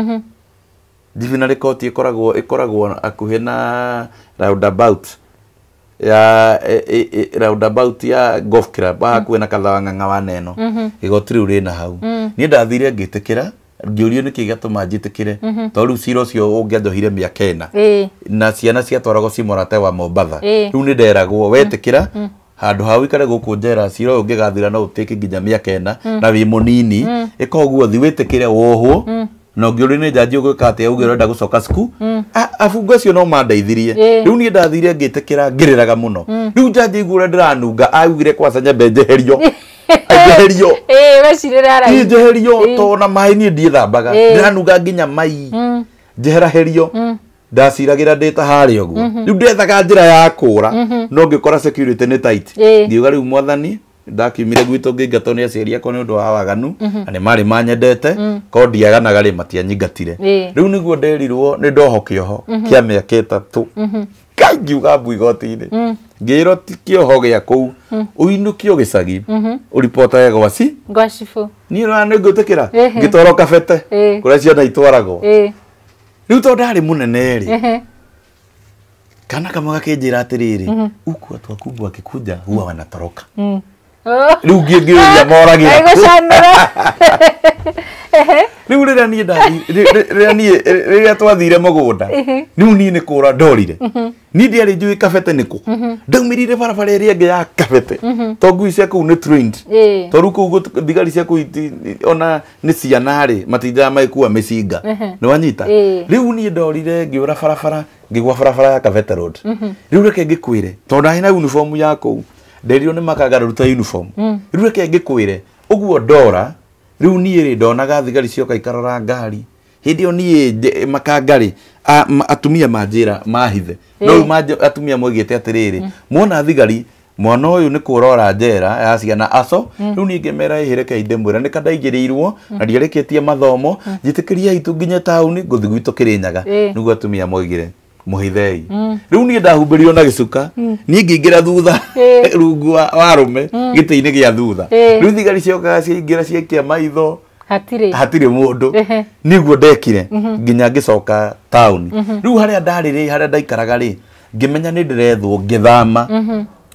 Juvenile Court ĩkoragwo hakuhĩ na roundabout ya roundabout ya golf club, hakuhĩ na Kathawa Ng'ang'a wa Neno. Igoti rĩu rĩna hau. Niĩ ndathire ngĩtĩkĩra, ngĩũrio nĩkĩ gĩatũma njĩtĩkĩre, tondũ rĩu cira ũcio ũngĩanjohire mĩaka 4, na ciana ciatwaragwo Cimorate wa Mombatha. Rĩu nĩ nderagwo, wetĩkĩra, handũ ha ũikare gũkũ njera, cira ũyũ ũngĩgathira no ũtĩke nginya mĩaka 4 na wĩ mũnini, ĩka ũguo, thi wĩtĩkĩre wohwo, na ũngĩũrio nĩ njanji ũgwĩka atĩa, uge ũrenda gũcoka cukuru. Abungo acio no mandeithirie. Rĩu niĩ ndathire ngĩtĩkĩra ngĩrĩraga mũno. Rĩu njanji aigua ũrĩa ndĩranunga, augire kwaca nyambe njeherio, njeherio. Njeherio, tondũ na maĩ niĩ ndiĩthambaga, ndĩranunga nginya mai, njeheraherio. Ndaciragĩra ndĩ ta harĩa ũguo. Rĩu ndethaga njĩra ya kũra, no ngĩkora security nĩ tight. Ngiuga rĩu Mwathani, ndakiumire gwitũ ngĩingatwo nĩ aciari akwa nĩ ũndũ wa waganu, na nĩ marĩ manyendete, korwo ndiaganaga rĩ, matianyingatire. Rĩu nĩguo nderirwo nĩ ndoho kĩoho kĩa mĩaka 3. Ngai, ngiuga mbu igoti-inĩ, ngĩĩrwo ti kĩoho gĩa kũu, ũinũkio gĩcagi ũripotage gwaci gwa cibũ. Niĩ nĩ ngwĩtĩkĩra, ngĩtwarwo kabete kũrĩa ciana itwaragwo. Rĩu tondũ ndarĩ mũnene rĩ, kana kamwe gakĩnjĩra atĩrĩrĩ, huku watu wakubwa wakikuja huwa wanatoroka. Rĩu ngĩũria moragĩra kũ? Gũcanũra. Rĩu rĩrĩa niĩ rĩrĩa niĩ rĩrĩa twathire mũgũnda, rĩu niĩ nĩ kũra ndorire. Niĩ ndiarĩ njũĩ Kabete nĩ kũ. Ndaumĩrire barabara ĩrĩa ĩngĩ ya Kabete, to ngui cia kũu nĩ trained. To rĩu kũu thigari cia kũu ona nĩ ciana rĩ, matindaga magĩkua mĩcinga. Nĩ wanyita? Rĩu niĩ ndorire ngĩũra barabara, ngĩgwa barabara ya Kabete Road. Rĩu reke ngĩkwĩre, tondũ ndarĩ na uniform ya kũu, nderirwo nĩ makanga ruta uniform. Rĩu reke ngĩkwĩre, ũguo ndora, rĩu niĩ rĩ ndonaga thigari cioka ikarora ngari. Hĩndĩ ĩyo niĩ makanga rĩ, atumia manjĩra mahithe. No rĩu atumia moigĩte atĩrĩrĩ, mwona thigari mwana ũyũ nĩ kũrora njera ya ciana aco. Rĩu niĩ ngĩmera ĩhĩ reke ndĩmwĩre nĩ kandaingĩrĩirwo na ndiarĩkĩtie mathomo, njĩtĩkĩriai tũnginye taũni ngũthiĩ gwitũ Kĩrĩnyaga. Nĩguo atumia moigire mũhithei. Rĩu niĩ ndahumbĩrirwo na gĩcuka, niĩ ngĩingĩra thutha rungu wa arũme gĩtĩ-inĩ gĩa thutha. Rĩu thigari ciokaga ciaingĩra ciaikia maitho, hatirĩ mũndũ. Nĩguo ndekire nginya ngĩcoka taũni. Rĩu harĩa ndarĩ rĩ, harĩa ndaikaraga rĩ, ngĩmenya nĩ ndĩrethwo, ngĩthama.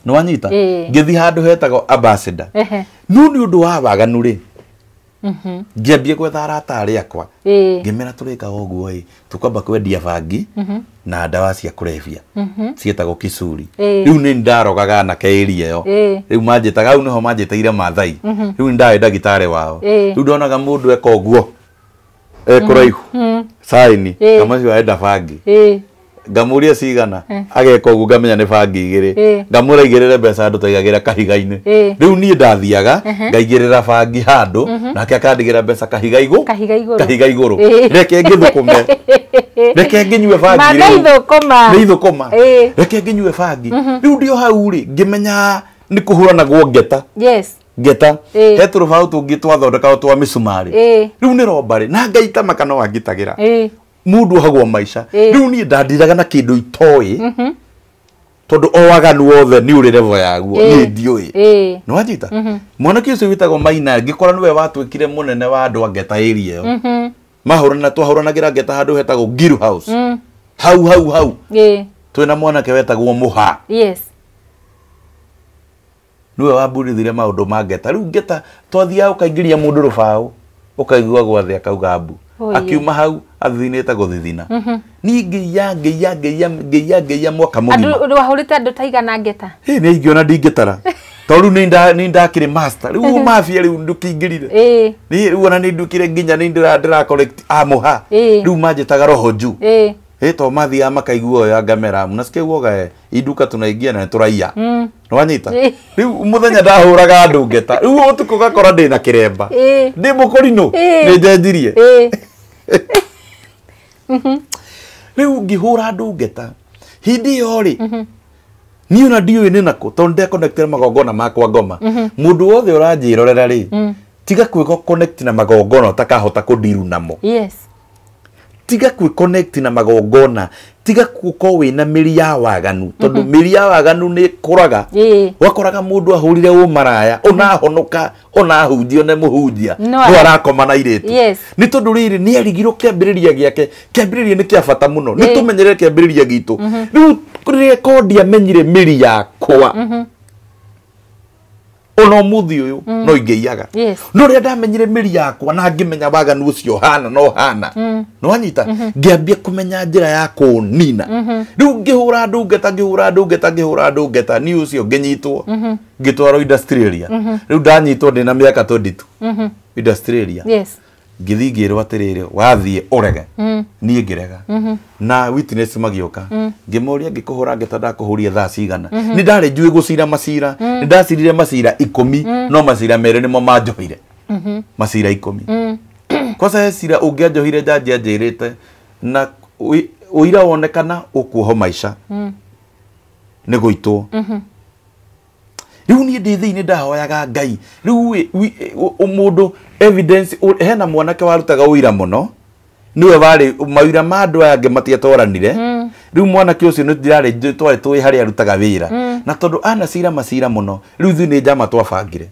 Nĩ wanyita? Ngĩthiĩ handũ hetagwo Ambassador. No nĩ ũndũ wa waganu rĩ, ngĩambia gwetha arata arĩa akwa. Ngĩmera tũrĩkaga ũguo ĩ, tũkwamba kwendia bangi na ndawa cia kũrebia ciĩtagwo Kisuri. Rĩu nĩ ndarogaga anake area ĩyo. Rĩu manjĩtaga, hau nĩho manjĩtĩire Maathai. Rĩu nĩ ndarĩ ndagĩtarĩ wao. Rĩu ndonaga mũndũ eka ũguo ekũraihu saini ngamacio arenda bangi, ngamũria cigana, ageka ũguo ngamenya nĩ bangi igĩrĩ, ngamũra igĩrĩre mbeca andũ twaigagĩra kahiga-inĩ. Rĩu niĩ ndathiaga ngaigĩrĩra bangi handũ, nake akandigĩra mbeca kahiga igũrũ, kahiga igũrũ. Reke ngĩthũkũme, reke ngĩnyue bangi rĩu. Nĩ ithũkũma. Reke ngĩnyue bangi rĩu. Ndĩ o hau rĩ, ngĩmenya nĩ kũhũranagwo ngeta. Ngeta he tũrũbaũ tũngĩ twathondekagwo twa mĩcumarĩ. Rĩu nĩ rombarĩ na ngaita maka no angitagĩra mũndũ ohagwo maica. Rĩu niĩ ndandiraga na kĩndũ itoĩ, tondũ o waganu wothe nĩ ũrĩ level yaguo, niĩ ndiũĩ. Nĩ wanjita? Mwanake ũcio wĩtagwo Maina, ngĩkora nĩwe watuĩkire mũnene wa andũ a ngeta area ĩyo. Mahũrana, twahũranagĩra ngeta handũ hetagwo Ngiru House, hau hau hau. Twĩna mwanake wetagwo Mũha. Nĩwe wambundithire maũndũ ma ngeta. Rĩu ngeta twathiaga ũkaingĩria mũndũ rũbaũ, ũkaigua gwathe akauga mbu. Akiuma hau athithinĩte gũthithina. Niĩ ngĩiya ngĩiya ngĩiya ngĩiya ngĩiya mwaka mũgima. Andũ wahũrĩte andũ ta igana ngeta? Hĩ, nĩ ingĩona ndingĩtara, tondũ rĩu nĩ ndakĩrĩ master. Rĩu mafia rĩu ndũkĩingĩrire. Niĩ rĩu ona nĩ nduĩkire nginya nĩ ndĩra collect amũha. Rĩu manjĩtaga roho juu. Ĩ to mathiaga makaigua ũyũ ngamera, mnasikia uoga eh, hii duka tunaingia na tũraiya. Nĩ wanyita? Rĩu mũthenya ndahũraga andũ ngeta, rĩu ũtukũ ũgakora ndĩna kĩremba, ndĩ mũkũrinũ, nĩ njenjirie. Rĩu ngĩhũra andũ ngeta hĩndĩ ĩyo rĩ, niĩ ona ndiũĩ nĩ nakũ, tondũ ndeconnectire magongona makwa ngoma. Mũndũ wothe ũranjĩrorera rĩ, tiga kwĩ connect na magongona ũtakahota kũndiru namo. Tiga kwĩ connect na magongona, tiga gũkorwo wĩna mĩri ya waganu, tondũ mĩri ya waganu nĩ ĩkũraga. Wakoraga mũndũ ahũrire ũmaraya, onahonoka, onahunjia, one mũhunjia no arakoma na irĩtu. Nĩ tondũ rĩrĩ nĩ arigirwo kĩambĩrĩria gĩake. Kĩambĩrĩria nĩ kĩa bata mũno, nĩ tũmenyerere kĩambĩrĩria gitũ. Rĩu rĩrĩa kondi amenyire mĩri yakwa, ona ũmũthĩ ũyũ no ingĩiyaga. No rĩrĩa ndamenyire mĩri yakwa na ngĩmenya waganu ũcio hana no hana, nĩ wanyita, ngĩambia kũmenya njĩra ya kũũnina. Rĩu ngĩhũra andũ ngeta, ngĩhũra andũ ngeta, ngĩhũra andũ ngeta, niĩ ũcio ngĩnyitwo, ngĩtwarwo Industrialia. Rĩu ndanyitwo ndĩna mĩaka 22 Industrialia. Ngĩthiĩ ngĩrwo atĩrĩrĩ, wathiĩ ũrege. Niĩ ngĩrega na witness magĩũka, ngĩmoria ngĩkũhũra ngeta ndakũhũria thaa cigana? Nĩ ndarĩ njũĩ gũcira macira, nĩ ndacirire macira 10, no macira merĩ nĩmo manjohire macira 10. Kwanza he cira ũngĩanjohire, njanji anjĩrĩte na ũira wonekana ũkuoho maica nĩ gũitwo. Rĩu niĩ ndĩ thĩinĩ ndahoyaga Ngai. Rĩu mũndũ evidence, hena mwanake warutaga ũira mũno, nĩwe warĩ mawĩra ma andũ aya angĩ matiatwaranire. Rĩu mwanake ũcio nĩ ndĩrarĩ twarĩ tũĩ harĩa arutaga wĩra, na tondũ anacira macira mũno, rĩu ithuĩ nĩ njama twabangire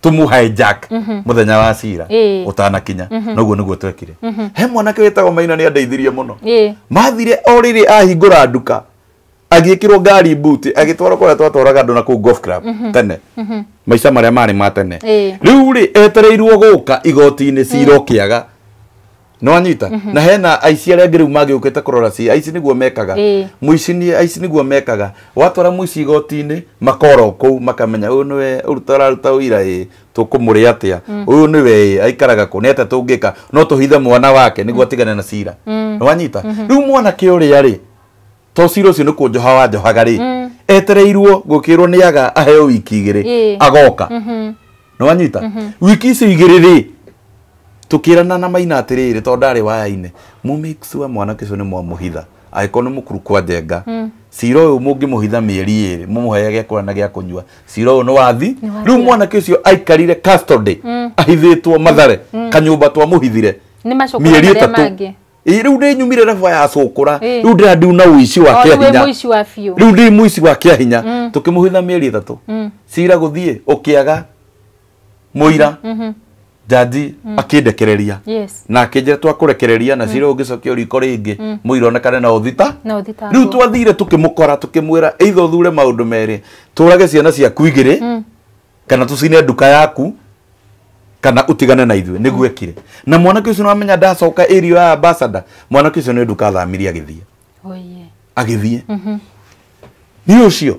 tũmũ hijack mũthenya wa cira ũtanakinya. Noguo nĩguo twekire. He mwanake wĩtagwo Maina, nĩ andeithirie mũno. Mathire o rĩrĩ ahingũra nduka, agĩkĩrwo ngari buti, agĩtwarwo kũrĩa twatwaraga andũ na kũu golf club tene. Maica marĩa marĩ ma tene. Rĩu rĩ etereirwo gũka igoti-inĩ cira ũkĩaga. Nĩwanyita? Na hena aici arĩa angĩ rĩu mangĩũkĩte kũrora ci aici nĩguo mekaga. Mũici nĩ aici nĩguo mekaga. Watwara mũici igoti-inĩ makora kũu makamenya ũyũ nĩwe ũraruta ũira ĩ tũkũmũrĩa atĩa. Ũyũ nĩwe ĩ aikaraga kũ nĩ atĩa tũngĩka no tũhithe mwana wake nĩguo atigane na cira. Nĩwanyita? Rĩu mwanake ũrĩa rĩ to cira ũcio nĩ kũnjoha wanjohaga rĩ etereirwo gũkĩrwo nĩ aga aheo wiki igĩrĩ agoka. Nĩwanyita? Wiki icio igĩrĩ rĩ tukirana na maina atiriri to ndari waya-inĩ mu make sure mwanake ũcio nĩ mwamũhitha angĩkorwo nĩ mũkuru kwa njenga cira ũyũ mũngĩmũhitha mĩeri ĩrĩ mũmũhe gĩa kũrĩa na gĩa kũnyua cira ũyũ nĩ wathi. Rĩu mwanake ũcio aikarire custody ahithĩtwo Mathare kanyũmba twamũhithire mĩeri ĩtatũ. Rĩu ndĩ nyumire rebu ya cũkũra rĩu ndĩrandiu na ũici wa kĩahinya rĩu ndĩ mũici wa kĩahinya tũkĩmũhitha mĩeri ĩtatũ cira gũthiĩ ũkĩaga mũira jaji akindekereria na akinjira twakũrekereria na cira ũngĩcokio riko rĩngĩ mũira onekane na ũthita. Rĩu twathire tukĩmũkora tukĩmwĩra either ũthure maũndũ merĩ tũrage ciana ciaku igĩrĩ kana tũcine nduka yaku kana ũtigane na ithuĩ nĩguo ekire. Na mwanake ũcio nĩwamenya ndacoka area ya ambassador mwanake ũcio nĩ nduka athamirie agĩthiĩ agĩthiĩ nĩ ũcio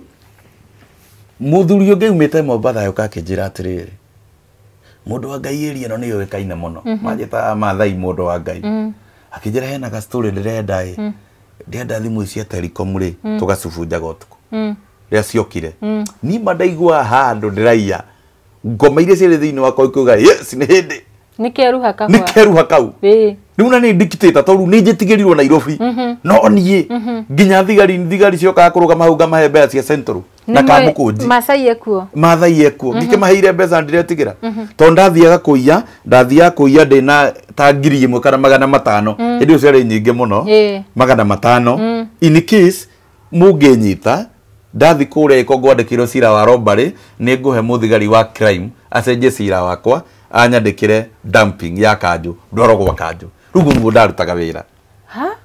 mũthuri ũngĩ aumĩte Mombatha yoka akĩnjĩra atĩrĩrĩ mundu wa Ngai area ĩno nĩ yũĩkaine mũno manjĩtaga Maathai mũndũ wa Ngai akĩnjĩra hena ga story ndĩrenda ĩ ndĩrenda thimũ cia Telecom rĩ tũgacibunjaga ũtukũ rĩrĩa ciokire nima ndaigua handũ ndĩraiya ngoma iria ciarĩ thĩinĩ wakwa ikuga yes nĩ hĩndĩ nĩ keruha kahũa nĩ keruha kau rĩu na nĩ dictator tondũ nĩ njĩtigĩrirwo Nairobi no niĩ nginya thigari ciokaga kũrũgama hau ngamahe mbeca cia Central na kamũkũnji Maasai ekuo Maathai ekuo ngĩkĩmaheire mbeca ndiretigĩra tondũ ndathiaga kũiya ndĩna ta 1,000 kana 500 hĩndĩ ĩyo ciarĩ nyingĩ mũno 500 in case mũngĩnyita ndathi kũrĩa ĩko ngwandĩkĩrwo cira wa robbery nĩ ngũhe mũthigari wa crime acenjie cira wakwa anyandĩkĩre dumping ya kanjũ ndwarwo gwa kanjũ. Rĩu nĩguo ndarutaga wĩra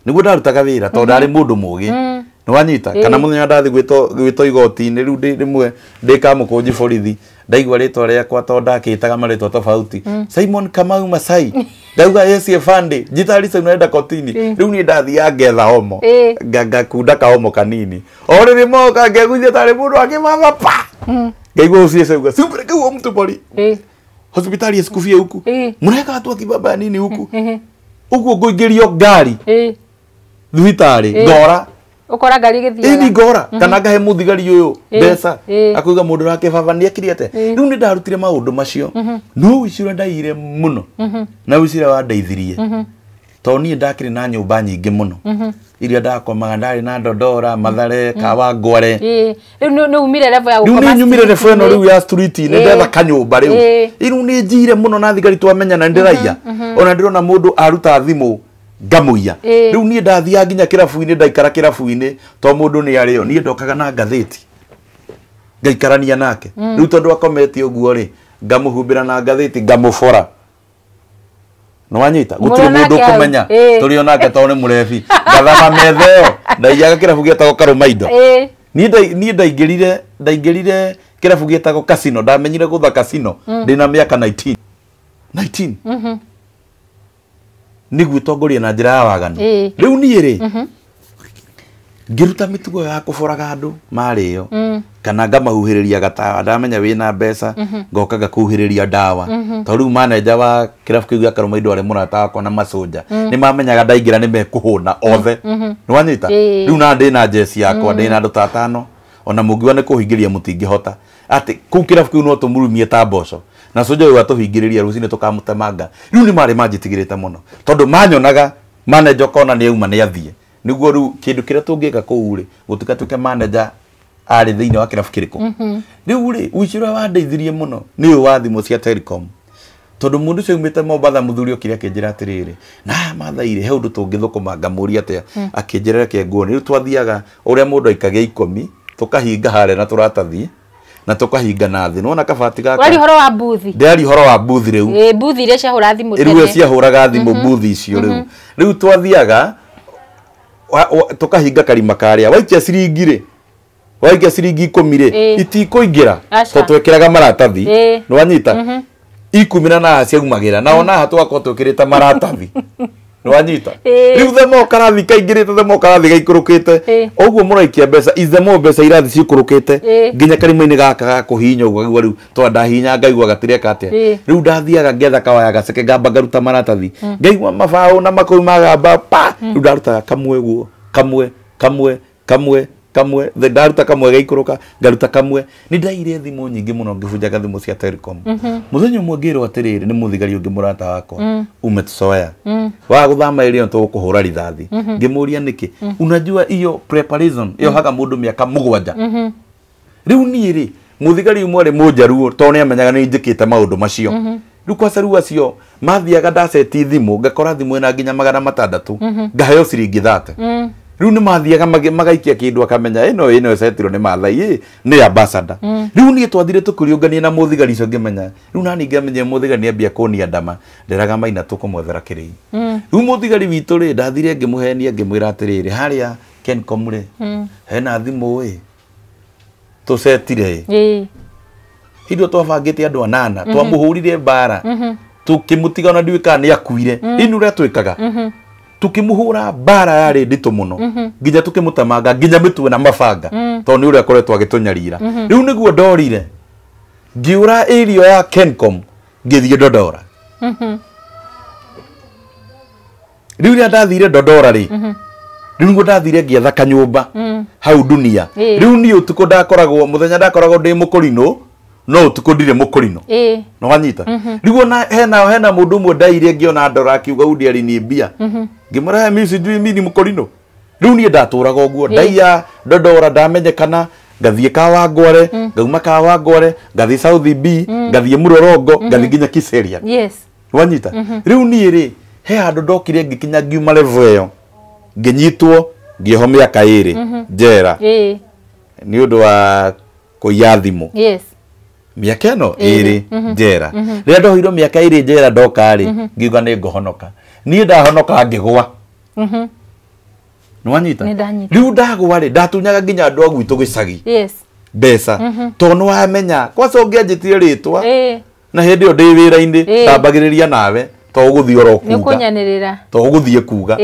nĩguo ndarutaga wĩra tondũ ndarĩ mũndũ mũgĩ nĩwanyita kana mũthenya ndathi gwĩtwo igoti-inĩ rĩu rĩmwe ndĩ kamũkũnji borithi ndaigua rĩtwa rĩakwa tondũ ndakĩtaga marĩtwa tofauti Simon Kamau Masai ndauga yes afande njitari Simon enda kotini rĩu niĩ ndathiaga ngetha omo ngakunda kaomo kanini o rĩrĩ moka ngeguithia tarĩ mũndũ akĩmama pa ngaigua ũcio cauga simpeleke huo mtu pori hospitali asikufie huku mnaweka watu akibaba nini huku uguo ngũingĩrio ngari thibitarĩ ngora ukora ngari gĩthiaga ĩni ngora kana ngahe mũthigari ũyũ mbeca akuiga mũndũ wake baba nĩ ekire atĩa. Rĩu nĩ ndarutire maũndũ macio no ũici ũrĩa ndaiyire mũno na ũici ũrĩa wandeithirie tondũ niĩ ndakĩrĩ na nyũmba nyingĩ mũno iria ndakomaga ndarĩ na Ndondora Mathare Kawangware. Rĩu nĩ umire level ya gũkoma rĩu nĩ nyumire level ĩno rĩu ya street-inĩ ndetha kanyũmba rĩu rĩu nĩ njire mũno na thigari twamenyana nĩ ndĩraiya ona ndĩrona mũndũ aruta thimũ ngamũiya. Rĩu niĩ ndathiaga nginya kĩrabu-inĩ ndaikara kĩrabu-inĩ to mũndũ nĩ arĩo niĩ ndokaga na ngathĩti ngaikarania nake rĩu tondũ akomete ũguo rĩ ngamũhumbĩra na ngathĩti ngamũbora nĩwanyita gũtirĩ mũndũ ũkũmenya tũrĩ onake tondũ nĩ mũrebi ngathama metha ĩyo ndaiyaga kĩrabu gĩetagwo Karũmaindo. Niĩ ndaingĩrire kĩrabu gĩetagwo Casino ndamenyire gũtha Casino ndĩna mĩaka 19 nĩguo tongoria na njĩra ya waganu. Rĩu niĩ rĩ ngĩruta mĩtugo ya kũboraga andũ marĩo kana ngamahuhĩrĩria gatawa ndamenya wĩna mbeca ngoka ngakũhuhĩrĩria ndawa tondũ rĩu manager wa kĩrabu kĩu gĩa Karũmaindo arĩ mũrata wakwa na macũnja nĩ mamenyaga ndaingĩra nĩ mekũhũna othe nĩwanyita. Rĩu na ndĩna njeci yakwa ndĩna andũ ta atano ona mũngiuga nĩ kũhingĩria mũtingĩhota atĩ kũu kĩrabu kĩu no tũmurumie ta mboco na cũnja ũyũ atũhingĩrĩria rũcinĩ tũkamũtemanga. Rĩu nĩ marĩ manjĩtigĩrĩte mũno tondũ manyonaga manager ũkona nĩ auma nĩ athiĩ nĩguo rĩu kĩndũ kĩrĩa tũngĩka kũu rĩ gũtigatuĩke manager arĩ thĩinĩ wa kĩrabu kĩrĩkũ. Rĩu rĩ ũici ũrĩa wandeithirie mũno nĩ ũyũ wa thimũ cia Telecom tondũ mũndũ ũcio aumĩte Mombatha mũthuri okire akĩnjĩra atĩrĩrĩ na Maathai rĩ he ũndũ tũngĩthũkũma ngamũria atĩa akĩnjĩra reke nguone. Rĩu twathiaga ũrĩa mũndũ aikagia 10 tũkahinga harĩa na tũratathi na tũkahinga na thĩ nĩwona kabati gaka ũraria ũhoro wa buthi ndĩraria ũhoro wa buthi rĩu buthi iria ciahũra thimũ tene rĩu ciahũraga thimũ buthi icio rĩu rĩu twathiaga tukahinga karima karia waikia ciringi rĩ Waikia ciringi 10 rĩ itikũingĩra tondũ twekĩraga maratathi nĩwanyita 10 na ciaumagĩra na ona haha tũgakorwo twĩkĩrĩte maratathi nĩwanyita rĩu the more karathi kaingĩrĩte the more karathi gaikũrũkĩte ũguo mũraikia mbeca is the more mbeca irathi ciikũrũkĩte nginya karima-inĩ gaka ga kũhihinya ũguo ngaigua rĩu tondũ ndahihinya ngaigua gatireka atĩa rĩu ndathiaga ngetha kawaya gaceke ngamba ngaruta maratathi ngaigua mabaũ na makũi magamba pa rĩu ndarutaga kamwe ũguo kamwe kamwe kamwe kamwe ndaruta kamwe gaikũrũka ngaruta kamwe nĩ ndaire thimũ nyingĩ mũno ngĩbunjaga thimũ cia Telecom mũthenya ũmwe ngĩrwo atĩrĩrĩ nĩ mũthigari ũngĩ mũrata wakwa umetusoea wa gũthama ĩrĩa tũgũkũhũra rithathi ngĩmũria nĩkĩ unajua iyo preparation ĩyohaga mũndũ mĩaka 7 rĩu niĩ rĩ mũthigari ũmwe arĩ mũnjaruo tondũ nĩ amenyaga nĩ njĩkĩte maũndũ macio rĩu kwacaru acio mathiaga ndaceti thimũ ngakora thimũ ĩna nginya 600 ngaheo ciringi 30 rĩu nĩ mathiaga magaikia kĩndũ akamenya ĩno ĩcetirwo nĩ Maathai nĩ ambassador rĩu niĩ twathire tũkĩriũngania na mũthigari ũcio ngĩmenya rĩu nani ngĩmenya mũthigari nĩambia kũnia ndama nderaga Maina tũkũmwethera kĩrĩi rĩu mũthigari witũ rĩ ndathire ngĩmũhenia ngĩmwĩra atĩrĩrĩ harĩa Kencom rĩ hena thimũ ĩ tũcetire ĩ hĩndĩ ĩyo twabangĩte andũ 8 twamũhũrire mbara tũkĩmũtiga ona ndiũĩ kana nĩ akuire ĩni ũrĩa twĩkaga tukimuhura mbara yarĩ nditũ mũno nginya tukĩmũtemanga nginya mĩtwe na mabanga tondũ nĩ ũrĩa akoretwo agĩtũnyarira rĩu nĩguo ndorire ngĩũra area ya Kencom ngĩthiĩ Dodora rĩu rĩrĩa ndathire Dodora rĩ rĩu nĩguo ndathire ngĩetha kanyũmba hau Dunia rĩu niĩ ũtukũ ndakoragwo mũthenya ndakoragwo ndĩ mũkũrinũ no ũtukũ ndirĩ mũkũrinũ no wanyita rĩu ona hena mũndũ ũmwe ndaire ngĩona ndora akiuga undi aliniambia ngĩmwĩra mimi sijui mimi ni mũkũrinũ rĩu niĩ ndatũraga ũguo ndaiya Dodora ndamenyekana ngathiĩ Kawangware ngauma Kawangware ngathiĩ South B ngathiĩ Mũrorongo ngathiĩ nginya Kiserian yes wanyita rĩu niĩ rĩ he handũ ndokire ngĩkinya ngiuma level ĩyo ngĩnyitwo ngĩohwo mĩaka 2 njera nĩ ũndũ wa kũiya thimũ yes mĩaka ĩno 2 njera rĩrĩa ndohirwo mĩaka 2 njera ndoka rĩ ngiuga nĩ ngũhonoka niĩ ndahonoka ngĩgwa nĩwanyita rĩu ndagwa rĩ ndatunyaga nginya andũ a gwitũ gĩcagi yes mbeca tondũ nĩwamenya kwaca ũngĩanjĩtire rĩtwa na hĩndĩ ĩyo ndĩ wĩra-inĩ ndambagĩrĩria nawe to ũgũthiĩ oro kuga nĩũkũnyanĩrĩra to ũgũthiĩ kuga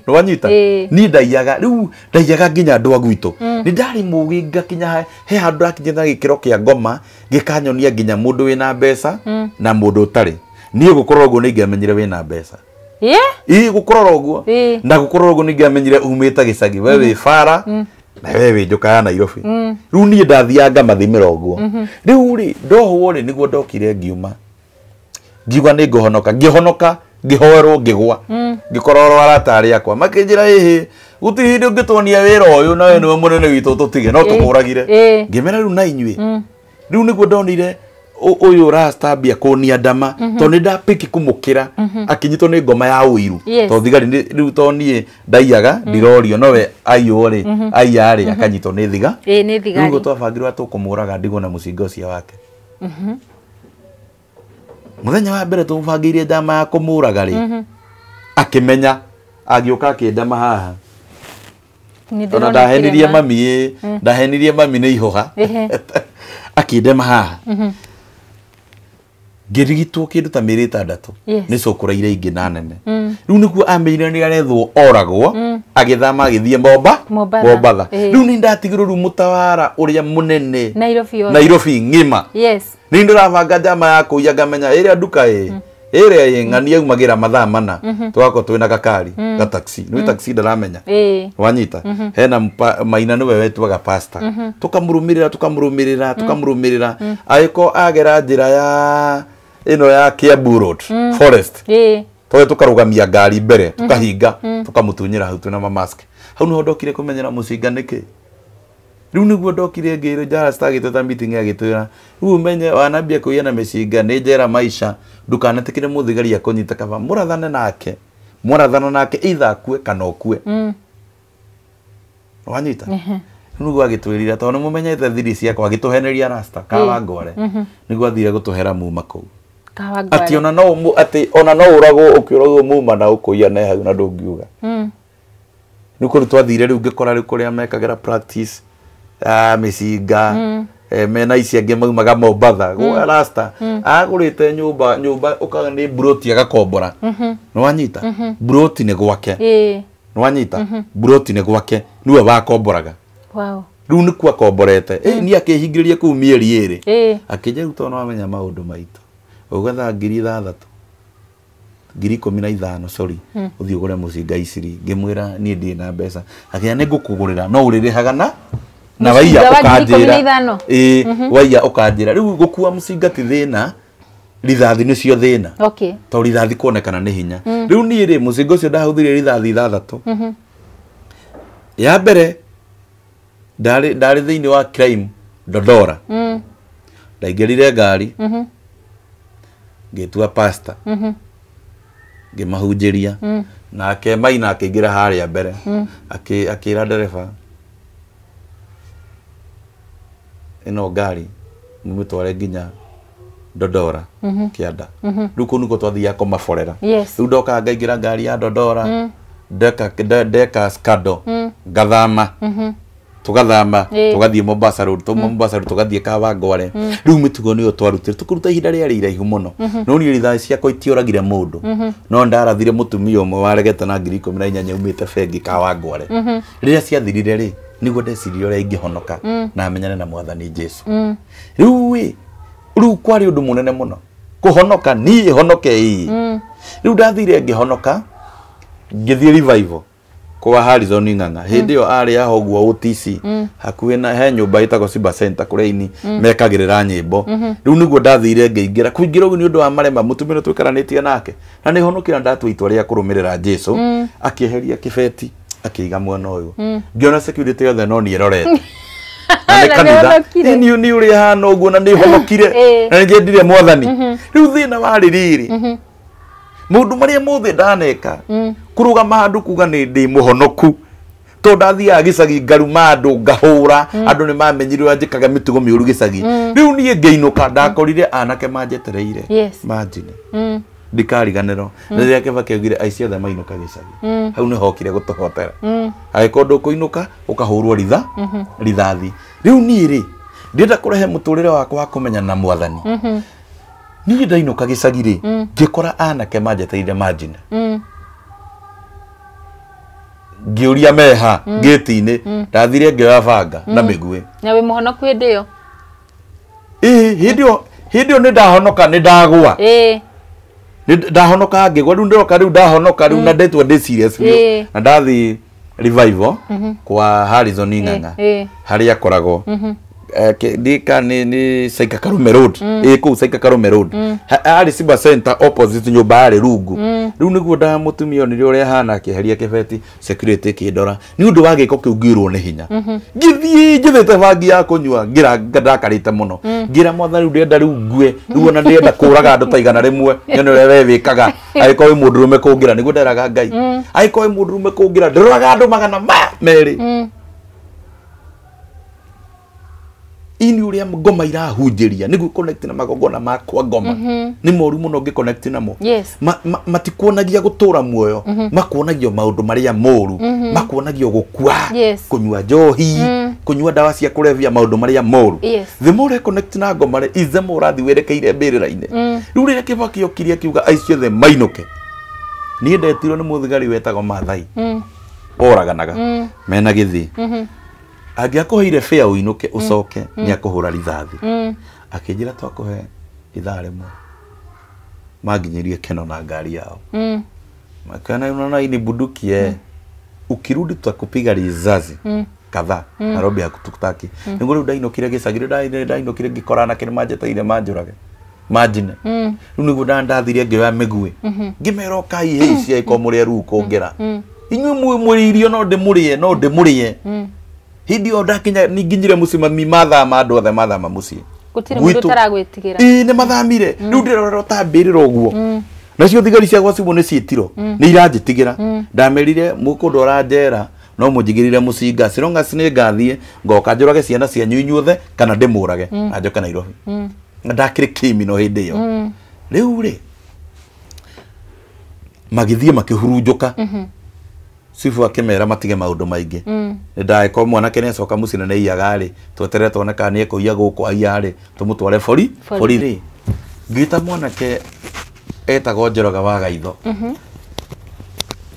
nĩwanyita niĩ ndaiyaga rĩu ndaiyaga nginya andũ a gwitũ nĩ ndarĩ mũgĩ ngakinya he handũ ndakinyĩte na gĩkĩro kĩa ngoma gĩkanyonia nginya mũndũ wĩna mbeca na mũndũ ũtarĩ niĩ gũkorwo ũguo nĩ ingĩamenyire wĩna mbeca ĩ gũkorora ũguo na gũkorora ũguo nĩ ingĩamenyire umĩte gĩcagi we wĩ bara na we wĩ njoka ya Nairobi rĩu niĩ ndathiaga ngamathimĩra ũguo rĩu rĩ ndohwo rĩ nĩguo ndokire ngiuma ngiuga nĩ ngũhonoka ngĩhonoka ngĩhoerwo ngĩgwa ngĩkororwo arata arĩa akwa makĩnjĩra ĩhĩ gũtirĩ hĩndĩ ũngĩtuonia wĩra ũyũ na we nĩwe mũnene witũ tũtige no tũkũragire ngĩmera rĩu na inyuĩ rĩu nĩguo ndonire ũyũ rastambia kũnia ndama tondũ nĩ ndapĩki kũmũkĩra akinyitwo nĩ ngoma ya ũiru tondũ thigari rĩu tondũ niĩ ndaiyaga ndirorio nowe aiywo rĩ aiya rĩ akanyitwo nĩ thiga rĩu nĩguo twabangirwo tũkũmũraga ndigwo na mũcinga ũcio wake mũthenya wa mbere tũbangĩire njama ya kũmũraga rĩ akĩmenya agĩũka akĩndama haha ona ndahenirie mami ndahenirie mami nĩ ihũha akĩndema haha ngĩrigitwo kĩndũ ta mĩeri 6 nĩ cũkũraire ingĩ na nene rĩu nĩguo amenyire nĩ arethwo oragwo agĩthama agĩthiĩ Mombatha rĩu nĩ ndatigirwo rĩu mũtawara ũrĩa mũnene Nairobi ng'ima nĩ ndĩrabanga njama ya kũiya ngamenya ĩrĩa nduka ĩ ĩrĩa ĩ ng'ania aumagĩra mathaa 4 tũgakorwo twĩna gakari ga taxi nĩ taxi ndaramenya wanyita hena Maina nĩwe wetuaga pastor tũkamũrũmĩrĩra tũkamũrũmĩrĩra tũkamũrũmĩrĩra agĩkorwo agera njĩra ya ĩno ya Kiambu Road forest tũge tũkarũgamia ngari mbere tũkahinga tũkamũtunyĩra hau twĩna mamask hau nĩho ndokire kũmenyera mũcinga nĩkĩ rĩu nĩguo ndokire ngĩrwo Jarasta agĩtwĩta meeting agĩtwĩra rĩu ũmenye wanambia kũiya na mĩcinga nĩ njera maisha ndũkanetĩkĩre mũthigari akũnyite kaba mũrathane nake mũrathana nake either akue kana ũkue wanyita rĩu nĩguo agĩtwĩrire tondũ nĩmũmenyete thiri ciakwa agĩtũheneria Rasta Kawangware nĩguo athire gũtũhera muma kũu atĩ ona no atĩ ona no ũragwo ũkĩũragwo muma na ũkũiya ne hau na ndũngiuga rĩu kũrĩ twathire rĩu ngĩkora rĩu kũrĩa mekagĩra practice Mĩcinga mena ici angĩ maumaga Mombatha gwa rasta agũrĩte nyũmba nyũmba ũkaga nĩ broti agakombora. Nĩwanyita? Broti nĩ gwake. Nĩwanyita? Broti nĩ gwake niwe wakomboraga. Wow. Rĩu nĩkuo akomborete. Niĩ akĩhingĩrĩria kũu mĩeri 2. Akĩnjĩra rĩu tondũ nĩwamenya maũndũ maitũ ũgetha 6,000 15,000 sorry ũthiĩ ũgũre mũcinga iciri. Ngĩmwĩra niĩ ndirĩ na mbeca. Akĩnjĩra nĩngũkũgũrĩra no ũrĩrĩhaga na waiya ũkanjĩra. Waiya ũkanjĩra. Rĩu gũkua mũcinga ti thĩna, rithathi nĩcio thĩna. Okay. Tondũ rithathi kuonekana nĩ hinya. Rĩu niĩ rĩ mũcinga ũcio ndahũthĩrire rithathi 6. Ya mbere ndarĩ thĩinĩ wa crime Dodora. Ndaingĩrire ngari ngĩtua pastor. Ngĩmahunjĩria. Nake Maina akĩingĩra harĩa mbere. Akĩra ndereba ĩno ngari mũmĩtware nginya Dodora kĩanda. Rĩu kũu nĩkuo twathiaga kũmaborera. Rĩu ndokaga ngaingĩra ngari ya Dodora ndeka Skado ngathama tugathama tugathiĩ Mombasa Road tuma Mombasa Road tugathiĩ Kawangware. Rĩu mĩtugo nĩyo twarutire tũkĩruta ihinda rĩarĩ iraihu mũno. No niĩ rithathi ciakwa itioragire mũndũ. No ndarathire mũtumia ũmwe waregete na 18,000 aumĩte bengi Kawangware. Rĩrĩa ciathirire rĩ nĩguo ndecirie ũrĩa ingĩhonoka na menyane na Mwathani Jesu. Rĩu rĩu kwarĩ ũndũ mũnene mũno kũhonoka niĩ honoke ĩĩ. Rĩu ndathire ngĩhonoka ngĩthiĩ revival kwa Harrison Ng'ang'a. Hĩndĩ ĩyo arĩ aho ũguo OTC hakuhĩ na he nyũmba ĩtagwo Simba Center kũrĩa ini mekagĩrĩra nyĩmbo. Rĩu nĩguo ndathire ngĩingĩra kũingĩra ũguo nĩ ũndũ wa marema mũtumia ũrĩa tũikaranĩtie nake na nĩ honokire ndatua itua rĩa kũrũmĩrĩra Jesu. Akĩeheria kĩbeti akĩiga mwena ũyũ. Ngĩona security yothe no niĩ ĩrorete. Na nĩ kanitha nĩ ũrĩa hana ũguo na nĩ honokire na nĩ njendire Mwathani. Rĩu thĩna warĩ rĩrĩ maũndũ marĩa mothe ndaneka kũrũgama handũ kuga nĩ ndĩ mũhonoku tondũ ndathiaga gĩcagi ngaruma andũ ngahũra andũ nĩ mamenyire ũrĩa njĩkaga mĩtugo mĩũru gĩcagi. Rĩu niĩ ngĩinũka ndakorire anake manjetereire manjine ndikariganĩrwo. Rĩrĩa Kĩbaki augire aici othe mainũka gĩcagi hau nĩhokire gũtũhotera. Angĩkorwo ndũkũinũka ũkahũrwo rithathi. Rĩu niĩ rĩ ndĩrenda kũrehe mũtũrĩre wakwa wa kũmenya na Mwathani. Niĩ ndainũka gĩcagi rĩ ngĩkora anake manjetereire manjine. Ngĩũria meha gĩti-inĩ ndathire ngĩoya banga na mĩguĩ. Na wĩ mũhonoku hĩndĩ ĩyo? Ĩĩ hĩndĩ ĩyo nĩ ndahonoka nĩ ndagũa. Nĩ ndahonoka ngĩgwa rĩu ndĩroka rĩu ndahonoka rĩu na ndetua ndĩ serious biũ. Na ndathiĩ revival kwa Harrison Ng'ang'a harĩa akoragwo. Ndika nĩ Saika Karume Road. Kũu Saika Karume Road. Harĩ Simba Center opposite nyũmba yarĩ rungu. Rĩu nĩguo ndamũtumia onire ũrĩa ahana akĩeheria kĩbeti security ĩkĩndora. Nĩ ũndũ wa gĩko kĩu ngĩirwo nĩ hinya. Ngĩthiĩ njethete bangi ya kũnyua ngĩra ndakarĩte mũno. Ngĩra Mwathani rĩu ndĩrenda rĩu ngue. Rĩu ona ndĩrenda kũraga andũ ta 100 nyone ũrĩa we wĩkaga. Angĩkorwo wĩ mũndũrũme kũngĩra nĩguo nderaga Ngai. Angĩkorwo wĩ mũndũrũme kũngĩra ndĩroraga andũ 200. Ini ũrĩa ngoma irahunjĩria nĩguo connect na magongona makwa ngoma nĩ moru mũno ngĩ connect namo. Matikuonagia gũtũra muoyo makuonagio maũndũ marĩa moru makuonagio gũkua kũnyua njohi kũnyua ndawa cia kũrebia maũndũ marĩa moru. The more connect na ngoma rĩ is the more ũrathiĩ werekeire mbĩrĩra-inĩ. Rĩu rĩrĩa Kĩbaki okire akiuga aici othe mainũke niĩ ndetirwo nĩ mũthigari wetagwo Maathai oraganaga mena gĩthii. Angĩakũheire fare ũinũke ũcoke nĩ akũhũra rithathi. Akĩnjĩra twakũhe ithaa rĩmwe manginyĩrie Keno na ngari yao. Makana unaona hii ni bunduki ukirudi tutakupiga risasi kadhaa Nairobi hakutukutaki. Nĩguo rĩu ndainũkire gĩcagi rĩu ndainũkire ngĩkora anake nĩ manjetereire manjũrage manjine. Rĩu nĩguo ndathire ngĩoya mĩguĩ ngĩmera ũkai hĩ ici angĩkorwo mũrĩ aruu kũngĩra inyuĩ mũrĩ irio no ndĩmũrĩe no ndĩmũrĩe. Hĩndĩ ĩyo ndakinya nginyirie mũciĩ mami mathama andũ othe mathama mũciĩ. Gũtirĩ mũndũ ũtaragwĩtigĩra. Ĩĩ nĩ mathamire. Rĩu ndĩrorera ta mbĩrĩra ũguo. Nacio thigari cia gwa cibũ nĩ ciĩtirwo nĩ iranjĩtigĩra. Ndamerire mũkũndwara njera no mũnjigĩrĩre mũcinga as long as nĩ ngathiĩ ngoka njũrage ciana cianyu inyuothe kana ndĩmũrage na njoke Nairobi. Na ndakĩrĩ kĩmino hĩndĩ ĩyo. Rĩu rĩ magĩthiĩ makĩhurunjũka. Cibu akĩmera matige maũndũ maingĩ. Nĩ ndagĩkorwo mwanake nĩ acoka mũciĩ na nĩ aiyaga rĩ, tweterere tuone kana nĩ ekũiya gũkũ aiya rĩ, tũmũtware borithi. Ngĩta mwanake etagwo Njoroge wa Gaitho.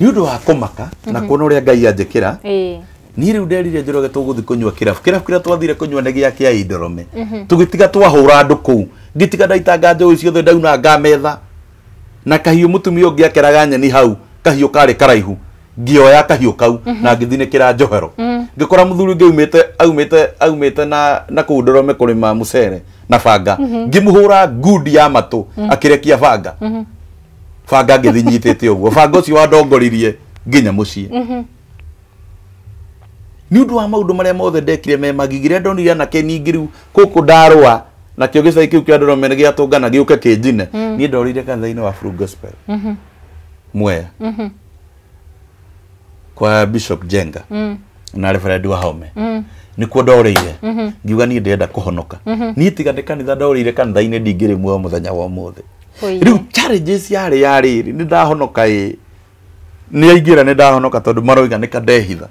Nĩ ũndũ wa kũmaka na kuona ũrĩa Ngai anjĩkĩra, niĩ rĩu nderire Njoroge tũgũthiĩ kũnyua kĩrabu. Kĩrabu kĩrĩa twathire kũnyua nĩ gĩa kĩa Indorome. Tũgĩtiga twahũra andũ kũu. Ngĩtiga ndaitanga njohi ciothe ndaunanga metha. Na kahiũ mũtumia ũngĩ akeraga nyeni hau, kahiũ karĩ karaihu. Ngĩoya kahiũ kau na ngĩthinĩkĩra njohero. Ngĩkora mũthuri ũngĩ aumĩte na kũu Ndorome kũrĩma mũcere na banga. Ngĩmũhũra ngundi ya matũ akĩrekia banga. Banga ngĩthiĩ nyitĩte ũguo. Banga ũcio wandongoririe nginya mũciĩ. Nĩ ũndũ wa maũndũ marĩa mothe ndekire me magigi, rĩrĩa ndonire anake ningĩ rĩu gũkũ ndarũa nakĩo gĩcagi kĩu kĩa Ndorome nĩ gĩatũngana gĩũke kĩnjine, niĩ ndorĩire kanitha-inĩ wa True Gospel Mwea kwa Bishop Jenga na Reverend Wahome. Nĩkuo ndorĩire. Ngiuga niĩ ndĩrenda kũhonoka. Niĩ tiga nĩ kanitha ndorĩire kanitha-inĩ ndingĩrĩ muoyo mũthenya wa ũmũthĩ. Rĩu challenges yarĩ ya rĩrĩ, nĩ ndahonoka ĩ, nĩ aingĩra nĩ ndahonoka tondũ maroiga nĩ kandehitha.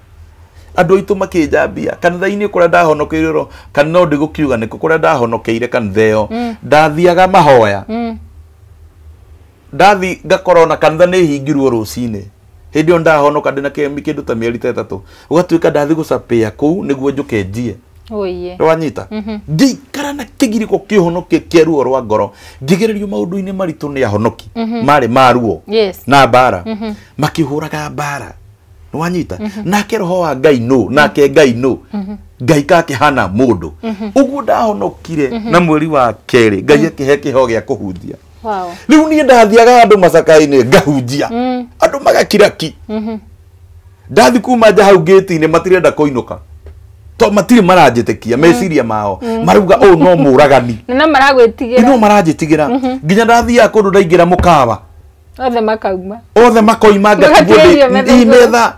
Andũ aitũ makĩnjambia kanitha-inĩ kũrĩa ndahonokeire, kana no ndigũkiuga nĩkũ kũrĩa ndahonokeire kanitha ĩyo, ndathiaga mahoya. Ndathi ngakora ona kanitha nĩ hingirwo rũcinĩ. Hĩndĩ ĩyo ndahonoka ndĩna kĩndũ ta mĩeri ta 3. Ũgatuĩka ndathi gũcapĩa kũu nĩguo njũke njie. Wanyita? Ngĩikara na kĩgirĩko kĩhonokie kĩa ruo rwa ngoro. Ngĩgererio maũndũ-inĩ maritũ nĩ ahonoki. Marĩ ma ruo. Na mbara. Makĩhũraga mbara. Wanyita? Nake roho wa Ngai no, nake Ngai no. Ngai kakĩhana mũndũ. Ũguo ndahonokire na mweri wa kerĩ Ngai akĩhe kĩheo gĩa kũhunjia. Rĩu niĩ ndathiaga andũ macaka-inĩ ngahunjia. Andũ magakira ki. Ndathi kuma nja hau gate-inĩ matirenda kũinũka. To matirĩ maranjĩtĩkia meciria mao. Marauga ũũ no mũragani. No maragwĩtigĩra. No maranjĩtigĩra. Nginya ndathiaga kũndũ ndaingĩra mũkawa. Othe makauma. Othe makoima ngatigwo ndĩ metha.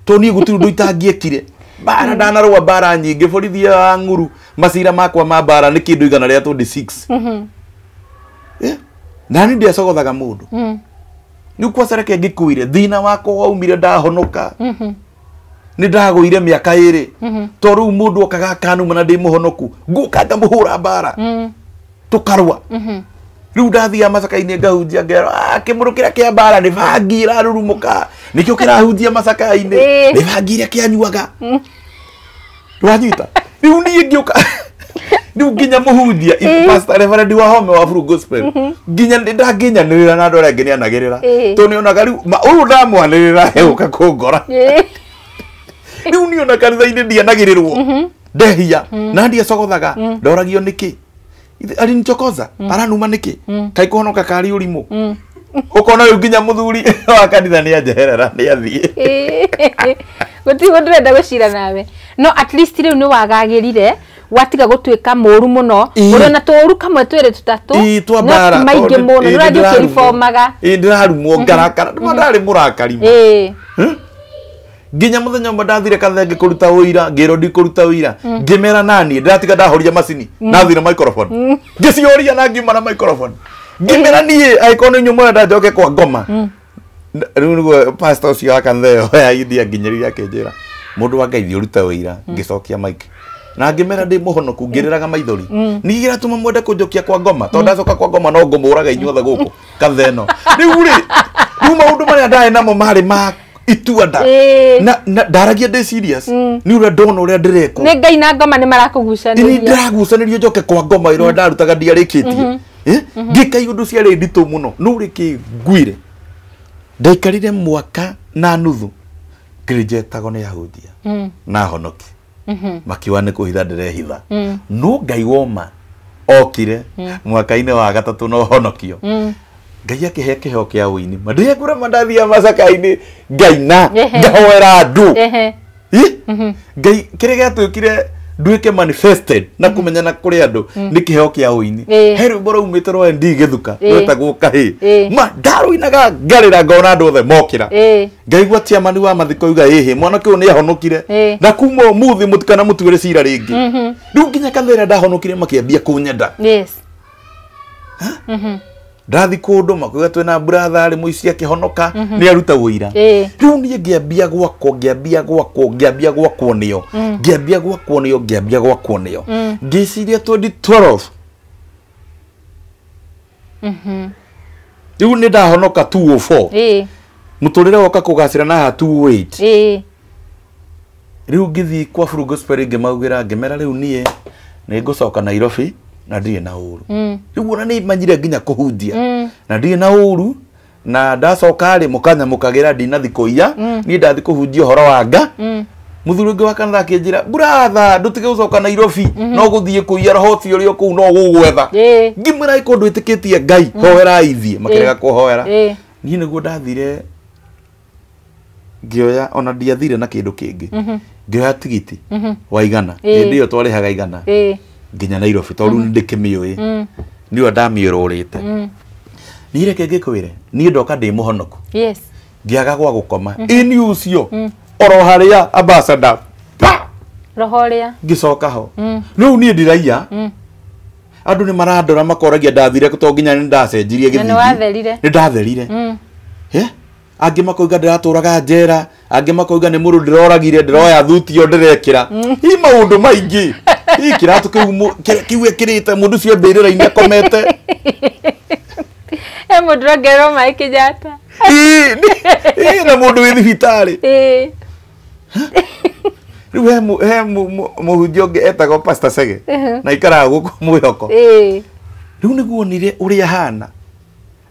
To niĩ gũtirĩ ũndũ itangĩekire. Mbara ndanarũa mbara nyingĩ borithi ya ng'uru macira makwa ma mbara nĩ kĩndũ 126. Na niĩ ndiacogothaga mũndũ. Rĩu kwacareke ngĩkuire thĩna wakwa waumire ndahonoka. Nĩ ndagũire mĩaka 2. To rĩu mũndũ okaga akanuma na ndĩ mũhonoku, ngũka ngamũhũra mbara. Tũkarũa. Rĩu ndathiaga macaka-inĩ ngahunjia ngerwo, kĩmũrũ kĩrĩa kĩa mbara nĩ bangi ĩrarurumũka. Nĩkĩo kĩrahunjia macaka-inĩ. Nĩ bangi ĩrĩa kĩanyuaga. Wanyita? Rĩu niĩ ngĩũka rĩu nginya mũhunjia Pastor Reverend Wahome wa True Gospel nginya ndangĩnyanĩrĩra na andũ arĩa angĩ nĩanagĩrĩra. Tondũ nĩonaga rĩu ũyũ ndamwanĩrĩra egũka kũngora. Rĩu niĩ ona kanitha-inĩ ndianagĩrĩrwo. Ndehia na ndiacogothaga. Ndoragio nĩkĩ? Alinichokoza aranuma nĩkĩ? Kaĩ kũhonoka karĩ ũrimũ. Ũkona rĩu nginya mũthuri wa kanitha nĩ anjeherera nĩ athiĩ. Gũtirĩ ũndũ ndĩrenda gũcira nawe. No at least rĩu nĩ wagagĩrire watiga gũtuĩka mũru mũno. Ũrĩ na tũũru kamwe twĩrĩ tũtatũ. Twa mbara. No maingĩ mũno. Nĩ ũrathiĩ ũkĩribomaga. Ndĩrarumwo ngarakara. Ndarĩ mũrakari. Nginya mũthenya ũmwe ndathire kanitha ngĩkũruta ũira, ngĩrwo ndikũruta ũira. Ngĩmera naniĩ ndĩratiga ndahoria macini, nathire microphone. Ngĩciũria na ngiuma na microphone. Ngĩmera niĩ angĩkorwo nĩ inyuĩ mũrenda njoke kwa ngoma. Rĩu nĩguo pastor ũcio wa kanitha ĩyo ya India nginyĩrire akĩnjĩra, mũndũ wa Ngai thiĩ ũrute ũira. Ngĩcokia mic. Na ngĩmera ndĩ mũhonoku ngĩrĩraga maithori. Nĩ kĩratũma mwende kũnjokia kwa ngoma, tondũ ndacoka kwa ngoma no ngũmũraga inyuothe gũkũ kanitha ĩno. Rĩu rĩ, rĩu maũndũ marĩa ndarĩ namo marĩ ma itua nda. Na ndaragia ndĩ serious. Nĩ ũrĩa ndona ũrĩa ndĩrekwo. Nĩ Ngai na ngoma nĩ marakũgucanĩria. Nĩ ndĩragucanĩrio njoke kwa ngoma ĩrĩa ndarutaga ndiarĩkĩtie. Ngĩka iũndũ ciarĩ nditũ mũno. No rĩkĩ nguire. Ndaikarire mwaka na nuthu ngĩrĩnjetagwo nĩ ahunjia na ahonoki. Makiuga nĩ kũhitha ndĩrehitha. No Ngai woma okire mwaka-inĩ wa gatatũ na ũhonokio. Ngai akĩhe kĩheo kĩa ũini. Ndĩrekũra mandathiaga macaka-inĩ ngaina ngahoera andũ. Ngai kĩrĩa gĩatuĩkire nduĩke manifested na kũmenyana kũrĩ andũ nĩ kĩheo kĩa ũini. He rwĩmbo rwaumĩte rwa ND Gĩthuka rwetagwo Kahĩĩ. Ma ndarũinaga ngarĩra ngona andũ othe mokĩra. Ngaigua chairman wa mathiko oiga ĩhĩ mwanake ũyũ nĩ ahonokire. Na kuma ũmũthĩ mũtikanamũtuĩre cira rĩngĩ. Rĩu nginya kanitha ĩrĩa ndahonokire makĩambia kũnyenda. Ndathi kũndũ makuga twĩna brother arĩ mũici akĩhonoka nĩ aruta ũira. Rĩu niĩ ngĩambia gwakwo ngĩambia gwakwo ngĩambia gwakwo nĩo ngĩambia gwakwo nĩo ngĩambia gwakwo nĩo ngĩciria 2012 rĩu nĩ ndahonoka 204 mũtũrĩre woka kũgacĩra na haha 208 rĩu ngĩthiĩ kwa Full Gospel ngĩmaugĩra ngĩmera rĩu niĩ nĩ ngũcoka Nairobi na ndirĩ na ũru. Rĩu ona nĩ manyire nginya kũhunjia na ndirĩ na ũru na ndacoka rĩ mũkanyamũkagĩra ndinathi kũiya niĩ ndathi kũhunjia ũhoro wa nga. Mũthuri ũngĩ wa kanitha akĩnjĩra brother ndũtige gũcoka Nairobi no gũthiĩ kũiya roho ũcio ũrĩ o kũu no gũgwetha. Ngĩmwĩra ĩko ndwĩtĩkĩtie Ngai hoerai ithiĩ makĩrega kũhoera. Niĩ nĩguo ndathire ngĩoya ona ndiathire na kĩndũ kĩngĩ ngĩoya tigiti wa igana hĩndĩ ĩyo twarĩhaga igana nginya Nairobi tondũ nĩ ndĩkĩmĩũĩ nĩyo ndamĩũrũrĩte. Niĩ reke ngĩkwĩre niĩ ndoka ndĩ mũhonoku ngĩaga gwa gũkoma ĩni ũcio oro harĩa ambassador pa roho ũrĩa ngĩcoka ho rĩu niĩ ndiraiya andũ nĩ marandora makoragia ndathire to nginya nĩ ndacenjirie gĩthithi nĩ ndatherire angĩ makoiga ndĩratũraga njera angĩ makoiga nĩ mũndũ ndĩroragire ndĩroya thuti ĩyo ndĩrekĩra hi maũndũ maingĩ hi kĩratũ kĩu ekĩrĩte mũndũ ũcio mbĩrĩra-inĩ akomete he mũndũ ũrongererwo maĩ Kenyatta na mũndũ wĩ thibitarĩ rĩu he mũhunjia ũngĩ etagwo Pastor Sege na ikaraga gũkũ mwĩhoko rĩu nĩguo onire ũrĩa hana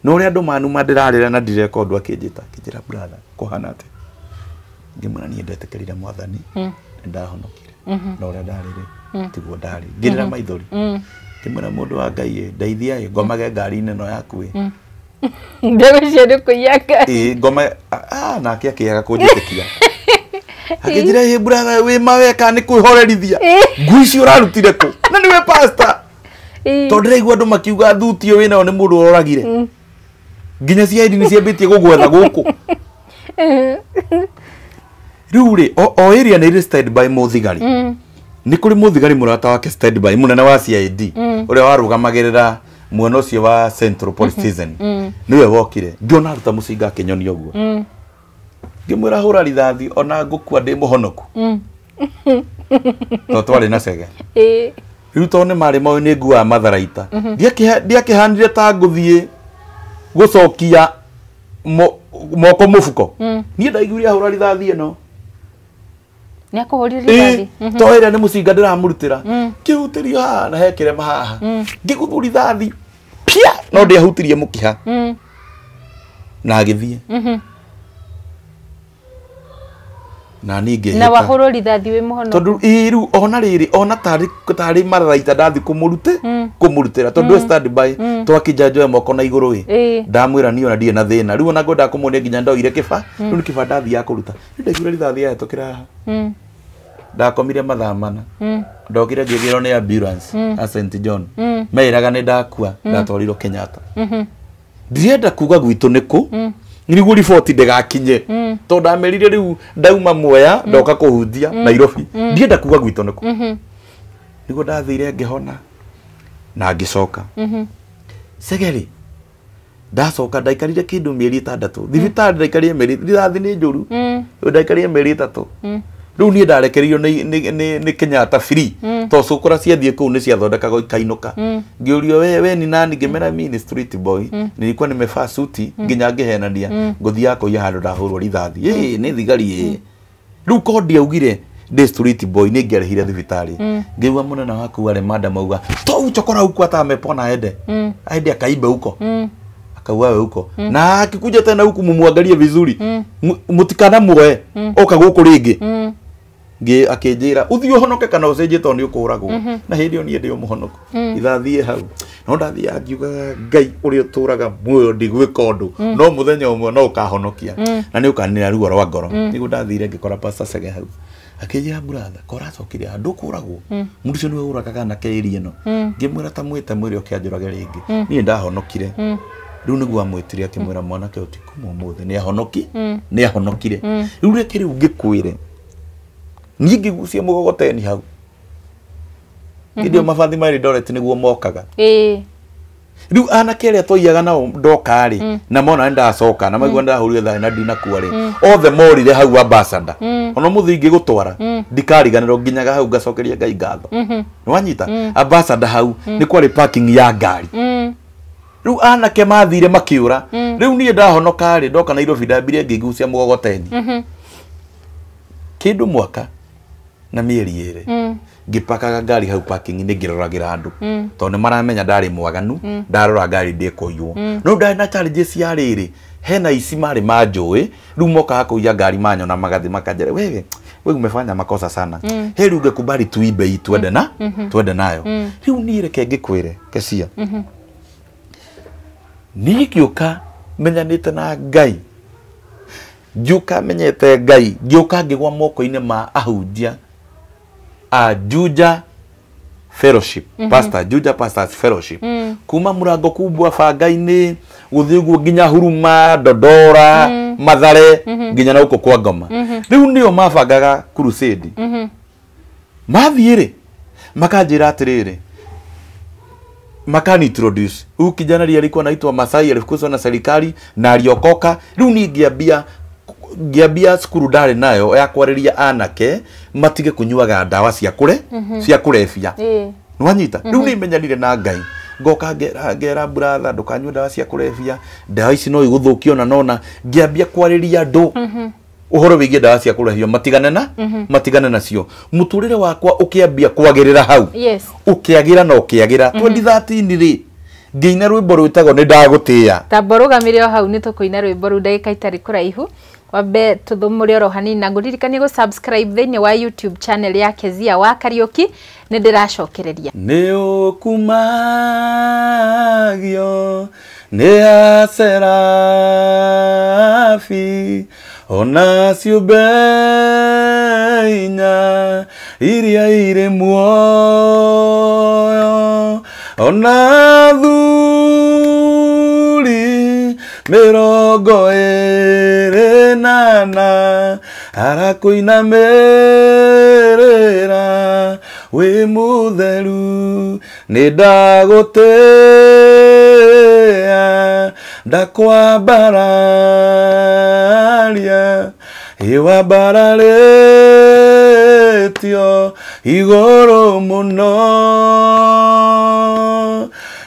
na ũrĩa andũ manuma ndĩrarĩra na ndireka ũndũ akĩnjĩta akĩnjĩra brother kũhana atĩa ngĩmwĩra niĩ ndetĩkĩrire mwathani nĩ ndahonokire na ũrĩa ndarĩ rĩ tiguo ndarĩ ngĩrĩra maithori ngĩmwĩra mũndũ wa Ngai ĩ ndeithia ĩ ngomage ngari-inĩ ĩno yaku ĩ ndegũcio nĩ kũiya ngari ngome nake akĩaga kũnjĩtĩkia akĩnjĩra ĩ brother wĩ maweka nĩ kwĩhorerithia ngui icio ũrarutire kũ na nĩwe pastor tondũ ndĩraigua andũ makiuga thuti ĩyo wĩnayo nĩ mũndũ ũroragire nginya CID nĩ ciambĩtie gũgwetha gũkũ rĩu rĩ o area nĩ ĩrĩ stand by mũthigari nĩ kũrĩ mũthigari mũrata wake stand by mũnene wa CID ũrĩa warũgamagĩrĩra mwena ũcio wa Central Police Station nĩwe wokire ngĩona aruta mũcinga akĩnyonia ũguo ngĩmwĩra hũra rithathi ona ngũkua ndĩ mũhonoku tondũ twarĩ na Chege rĩu tondũ nĩ marĩ moĩ nĩ nguaga matharaita ndiakĩhanire ta ngũthiĩ gũcokia moko mũbuko niĩ ndaiguire ahũra rithathi ĩno nĩ akũhũrire rithathi to ĩrĩa nĩ mũcinga ndĩramũrutĩra kĩhutĩrio haha na he kĩrema haha ngĩgũthũ rithathi pia no ndĩahutirie mũkiha na agĩthiĩ na niĩ ngĩhĩta na wahũrwo rithathi wĩ mũhonoku tondũ rĩu ona rĩrĩ ona tarĩ matharaita ndathi kũmũrutĩra tondũ stand by twakĩnja njoe moko na igũrũ ĩ ndamwĩra niĩ ona ndirĩ na thĩna rĩu ona ngwendaga kũmuonia nginya ndoire kĩba rĩu nĩ kĩba ndathiaga kũruta rĩu ndaiguire rithathi yahĩtũkĩra haha ndakomire mathaa mana ndokire ngĩgĩrwo nĩ ambulance a St John meĩraga nĩ ndakua ndatwarirwo Kenyatta ndirenda kuga gwitũ nĩ kũ nĩguo riboti ndĩgakinye tondũ ndamerire rĩu ndauma Mwea ndoka kũhunjia Nairobi ndienda kuga gwitũ nĩkũ nĩguo ndathire ngĩhona na ngĩcoka Chege ndacoka ndaikarire kĩndũ mĩeri 6 thibitarĩ ndaikarire mĩeri rithathi nĩ njũru ndaikarire mĩeri 3 rĩu niĩ ndarekereirio nĩ Kenyatta free tondũ cũkũra ciathiĩ kũu nĩ ciathondekagwo ikainũka ngĩũrio we ni nani ngĩmera mimi ni street boy nilikuwa nimevaa suti nginya ngĩhenania ngũthiaga kũiya handũ ndahũrwo rithathi nĩ thigari ĩ rĩu ko ndiaugire ndĩ street boy nĩ ngĩarĩhire thibitarĩ ngĩigua mũnene waku arĩ madam auga tou chokora huku hata amepona aende aende akaibe huko akauawe huko na akikuja tena huku mumwangalie vizuri mutikana muoe oka gũkũ rĩngĩ ngĩ akĩnjĩra ũthiĩ ũhonoke kana ũcenjie tondũ nĩ ũkũragwo na hĩndĩ ĩyo niĩ ndĩ o mũhonoku ithathiĩ hau no ndathiaga ngiugaga Ngai ũrĩa ũtũraga muoyo ndigwĩka ũndũ no mũthenya ũmwe no ũkahonokia na nĩ ũkanina ruo rwa ngoro nĩguo ndathire ngĩkora Pastor Chege hau akĩnjĩra brother ko ũracokire handũ ũkũragwo mũndũ ũcio nĩwe ũragaga anake area ĩno ngĩmwĩra ta mwĩte mwĩre oke anjũrage rĩngĩ niĩ ndahonokire rĩu nĩguo amwĩtire akĩmwĩra mwanake ũyũ ti kuma ũmũthĩ nĩ ahonokire rĩu reke rĩu ngĩkwĩre niĩ ngĩgucia mũgogoteni hau hĩndĩ ĩyo mabathi ma Eldoret nĩguo mokaga Rĩu anake arĩa twaiyaga nao ndoka rĩ, na mona nĩ ndacoka na maigua ndahũrire thaĩ na ndinakua rĩ, othe morire hau Ambassador. Ona mũthĩ ingĩgũtwara ndikariganĩrwo, nginyaga hau ngacokeria Ngai ngatho. Nĩwanyita? Ambassador hau nĩ kwarĩ parking ya ngari. Rĩu anake mathire makĩũra. Rĩu niĩ ndahonoka rĩ, ndoka Nairobi ndambire ngĩgucia mũgogoteni kĩndũ mwaka na mĩeri 2, ngĩpakaga ngari hau parking-inĩ ngĩroragĩra andũ, tondũ nĩ maramenya ndarĩ mwaganu. Ndarora ngari ndĩkũiywo, no ndarĩ na challenges ya rĩrĩ, hena ici marĩ manjũĩ. Rĩu mokaga kũiya ngari, manyona magathi makanjĩra, "Wewe, we umefanya makosa sana, heri ungekubali tuibe hii twende na twende nayo." Rĩu niĩ reke ngĩkwĩre, Kecia, niĩ ngĩũka menyanĩte na Ngai, ngĩũka menyete Ngai, ngĩũka ngĩgwa moko-inĩ ma ahunjia a Juja Fellowship, Pastor Juja Pastors Fellowship, kuma mũrango kubwa banga-inĩ gũthiĩ ũguo nginya Huruma, Dodora, Mathare, nginya na gũkũ kwa Ngoma. Rĩu nĩo mabangaga crusade. Mathiĩ rĩ, makanjĩra atĩrĩrĩ, makani introduce huyu kijana ndiye alikuwa anaitwa Masai, alifukuzwa na serikali na aliokoka. Rĩu niĩ ngĩambia cukuru ndarĩ nayo ya kwarĩria anake matige kũnyuaga ndawa cia kũre cia kũrebia. Nĩwanyita? Rĩu nĩ menyanire na Ngai, ngoka ngera brother, ndũkanyue ndawa cia kũrebia, ndawa ici no igũthũkie. Ona nona ngĩambia kwarĩria andũ ũhoro wĩgiĩ ndawa cia kũrebia, matigane na matigane nacio. Mũtũrĩre wakwa ũkĩambia kwagĩrĩra hau. Ũkĩagĩra na ũkĩagĩra. 2013 rĩ, ngĩina rwĩmbo rwĩtagwo "Nĩ Ndagũtĩĩa". Tamba ũrũgamĩre o hau, nĩ tũkũina rwĩmbo rũu ndagĩka itarĩ kũraihu. Wambe tũthũmũre oro hanini na ngũririkanie gũ subscribe thĩinĩ wa YouTube channel ya Kezia wa Kariũki. Nĩ ndĩracokereria. Nĩ ũkumagio nĩ acerafi ona ciũmbe inya iria irĩ muoyo, ona thuri 24 arakũinamĩrĩra wĩ mũtheru. Nĩ ndagũtĩĩa, ndakwambararia, ĩwambararĩtio igũrũ mũno,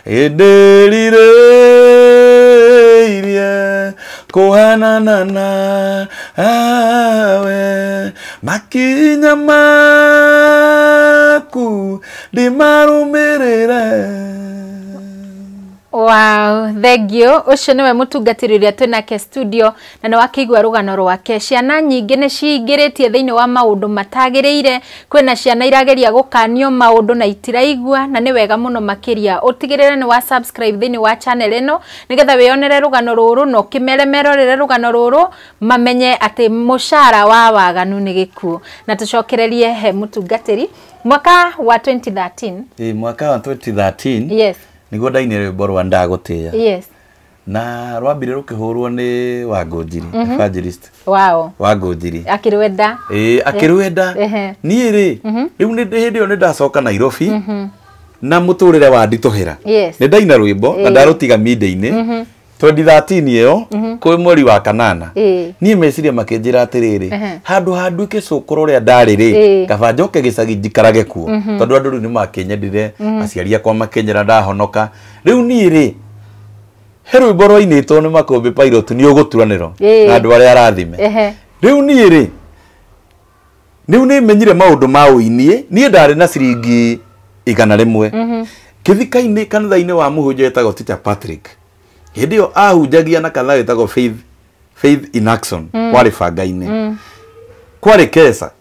ĩndĩrirĩirie kũhanana nawe, makinya maku ndĩmarũmĩrĩre. Wow, thank you. Ũcio nĩwe mũtungatĩri ũrĩa twĩnake studio na nĩ wakĩigua rũgano rwake. Ciana nyingĩ nĩ cingĩrĩtie thĩinĩ wa maũndũ matagĩrĩire. Kwĩna ciana irageria gũkanio maũndũ na itiraigua, na nĩ wega mũno makĩria ũtigĩrĩre nĩ wa subscribe thĩinĩ wa channel ĩno nĩgetha wĩyonere rũgano rũrũ na ũkĩmere merorere rũgano rũrũ, mamenye atĩ mũcara wa waganu nĩ gĩkuũ. Na tũcokererie he mũtungatĩri mwaka wa 2013. Ĩ, mwaka wa 2013 nĩguo ndainire rwĩmbo rwa "Ndagũtĩĩa". Na rwambire rũkĩhũrwo nĩ Wangũnjiri Evangelist. Wangũnjiri. Akĩrwenda. Ĩĩ, akĩrwenda. Niĩ rĩ, rĩu nĩ hĩndĩ ĩyo nĩ ndacoka Nairobi na mũtũrĩre wa nditũhĩra. Nĩ ndaina rwĩmbo na ndarũtiga minda-inĩ 2013 ĩyo kwĩ mweri wa kanana. Niĩ meciria makĩnjĩra atĩrĩrĩ, handũ ha nduĩke cũkũrũ ũrĩa ndarĩ rĩ, kaba njoke gĩcagi njikarage kuo, tondũ andũ rĩu nĩ makĩnyendire, aciari akwa makĩnyĩra ndahonoka. Rĩu niĩ rĩ, he rwĩmbo rwainĩtwo nĩ Makũmbĩ Pilot, "Nĩ Ũgũturanĩro", na andũ arĩa arathime. Rĩu niĩ rĩ, rĩu nĩ menyire maũndũ ma ũini. Niĩ ndarĩ na ciringi 100 kĩthika-inĩ kanitha-inĩ wa mũhunjia wĩtagwo Teacher Patrick. Hĩndĩ ĩyo ahunjagia na kanitha wĩtagwo Faith in Action, warĩ banga-inĩ, kwarĩ kesa.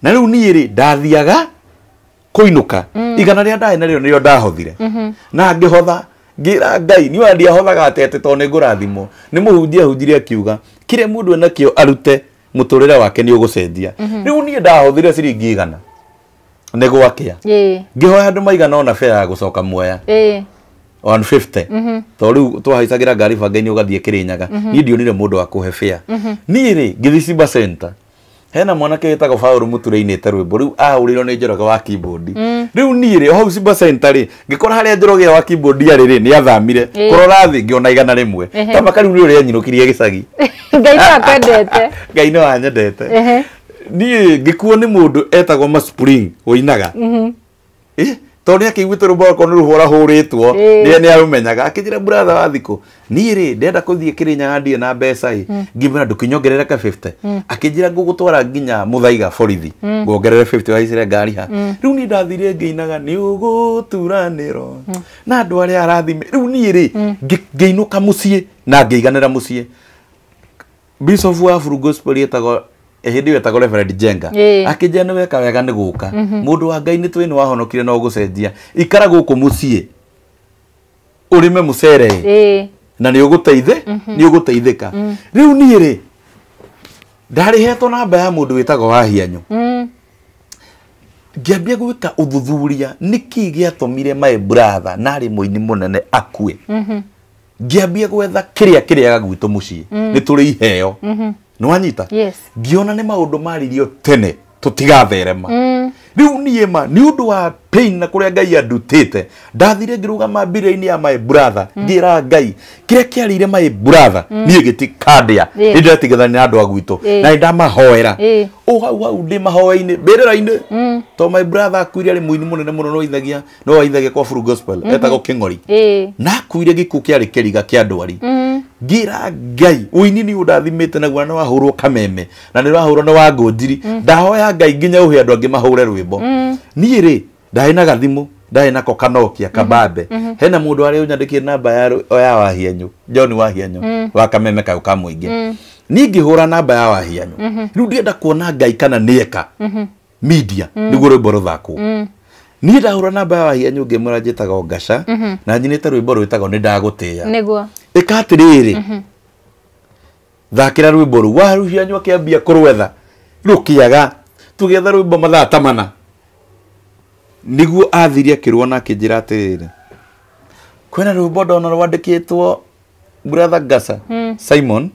Na rĩu niĩ rĩ, ndathiaga kũinũka, 100 rĩa ndarĩ narĩo nĩrĩo ndahothire na ngĩhotha, ngĩra Ngai niĩ ona ndiahothaga atĩ tondũ nĩ ngũrathimwo nĩ mũhunjia. Ahunjirie akiuga kĩrĩa mũndũ enakĩo arute, mũtũrĩre wake nĩ ũgũcenjia. Rĩu niĩ ndahothire ciringi 100 nĩ gwakĩa, ngĩhoya andũ maigana ona fare ya gũcoka Mwea, 150, tondũ rĩu twahaicagĩra ngari banga-inĩ ũgathiĩ Kĩrĩnyaga. Niĩ ndionire mũndũ wa kũhe fare. Niĩ rĩ, ngĩthiĩ Simba Center. Hena mwanake wĩtagwo Paul Mũture ainĩte rwĩmbo rĩu ahũrĩirwo nĩ Njoroge wa keyboard. Rĩu niĩ rĩ, o hau Simba Center rĩ, ngĩkora harĩa Njoroge wa keyboard arĩ rĩ, nĩ athamire. Kũrora thĩ ngĩona 100. Tamaka rĩu nĩ ũrĩa nyinũkirie gĩcagi. Ngai no akwendete. Ngai no anyendete. Niĩ ngĩkuo nĩ mũndũ etagwo Maspring ũinaga. Tondũ nĩ akĩiguĩte rwĩmbo rwakwa nĩ rũhũrahũrĩtwo, nĩ arũmenyaga. Akĩnjĩra brother wa thikũ, niĩ rĩ ndĩrenda kũthiĩ Kĩrĩnyaga ndirĩ na mbeca ĩ. Ngĩmwĩra ndũkĩnyongerere ka 50. Akĩnjĩra ngũgũtwara nginya Mũthaiga borithi, nguongerere 50 waicire ngari ha. Rĩu niĩ ndathire ngĩinaga nĩ ũgũturanĩrwo na andũ arĩa arathime. Rĩu niĩ rĩ ngĩinũka mũciĩ na ngĩiganĩra mũciĩ. Bishop wa Afro Gospel etagwo hĩndĩ ĩyo etagwo Reverend Jenga. Akĩnjĩra nĩ weka wega nĩ gũka. Mũndũ wa Ngai nĩ twĩ nĩ wahonokire na ũgũcenjia. Ikara gũkũ mũciĩ ũrĩme mũcere na nĩ ũgũteithe, nĩ ũgũteithĩka. Rĩu niĩ rĩ ndarĩhetwo namba ya mũndũ wĩtagwo Wahianyũ. Ngĩambia gwĩka ũthuthuria nĩkĩ gĩatũmire my brother na arĩ mũini mũnene akue. Ngĩambia gwetha kĩrĩa kĩrĩaga gwitũ mũciĩ. Nĩ tũrĩ iheo. Nĩ wanyita? Yes. Ngĩona nĩ maũndũ maririo tene tũtigatherema. Rĩu niĩ ma nĩ ũndũ wa pain na kũrĩa Ngai andutĩte, ndathire ngĩrũgama mbĩrĩra-inĩ ya my brother, ngĩra Ngai kĩrĩa kĩarĩire my brother niĩ gĩtikandĩa. Nĩ ndĩratigithania na andũ a gwitũ na nĩ ndamahoera. O hau hau ndĩ mahoya-inĩ mbĩrĩra-inĩ, tondũ my brother akuire arĩ mũini mũnene mũno, no waithagia kwa Full Gospel, etagwo Kĩng'ori. Na akuire gĩkuũ kĩarĩ kĩriga kĩa ndwari. Ngĩra Ngai ũini nĩ ũndathimĩte naguo na wahũrwo kameme na nĩ wahũrwo nĩ wa ngũnjiri. Ndahoya Ngai nginya ũhe andũ angĩ mahũre rwĩmbo. Niĩ rĩ ndarĩ na gathimũ, ndarĩ nako kanokia kabambe. Hena mũndũ arĩa ũnyandĩkire namba ya Wahianyũ, John Wahianyũ wa kameme kau ka mũingĩ. Niĩ ngĩhũra namba ya Wahianyũ. Rĩu ndĩrenda kuona Ngai kana nĩeka media nĩguo rwĩmbo rũthakwo. Niĩ ndahũra namba ya Wahianyũ ngĩmwĩra njĩtagwo Ngaca na nyinĩte rwĩmbo rwĩtagwo nĩ ndagũtĩĩa. Nĩguo. Ĩka atĩrĩrĩ, thakĩra rwĩmbo rũu. Wahianyũ akĩambia kũrwetha rũkĩaga, tũgĩetha rwĩmbo mathaa ta mana. Nĩguo athirie akĩruona akĩnjĩra atĩrĩrĩ, kwĩna rwĩmbo ndona rwandĩkĩtwo brother Ngaca Simon,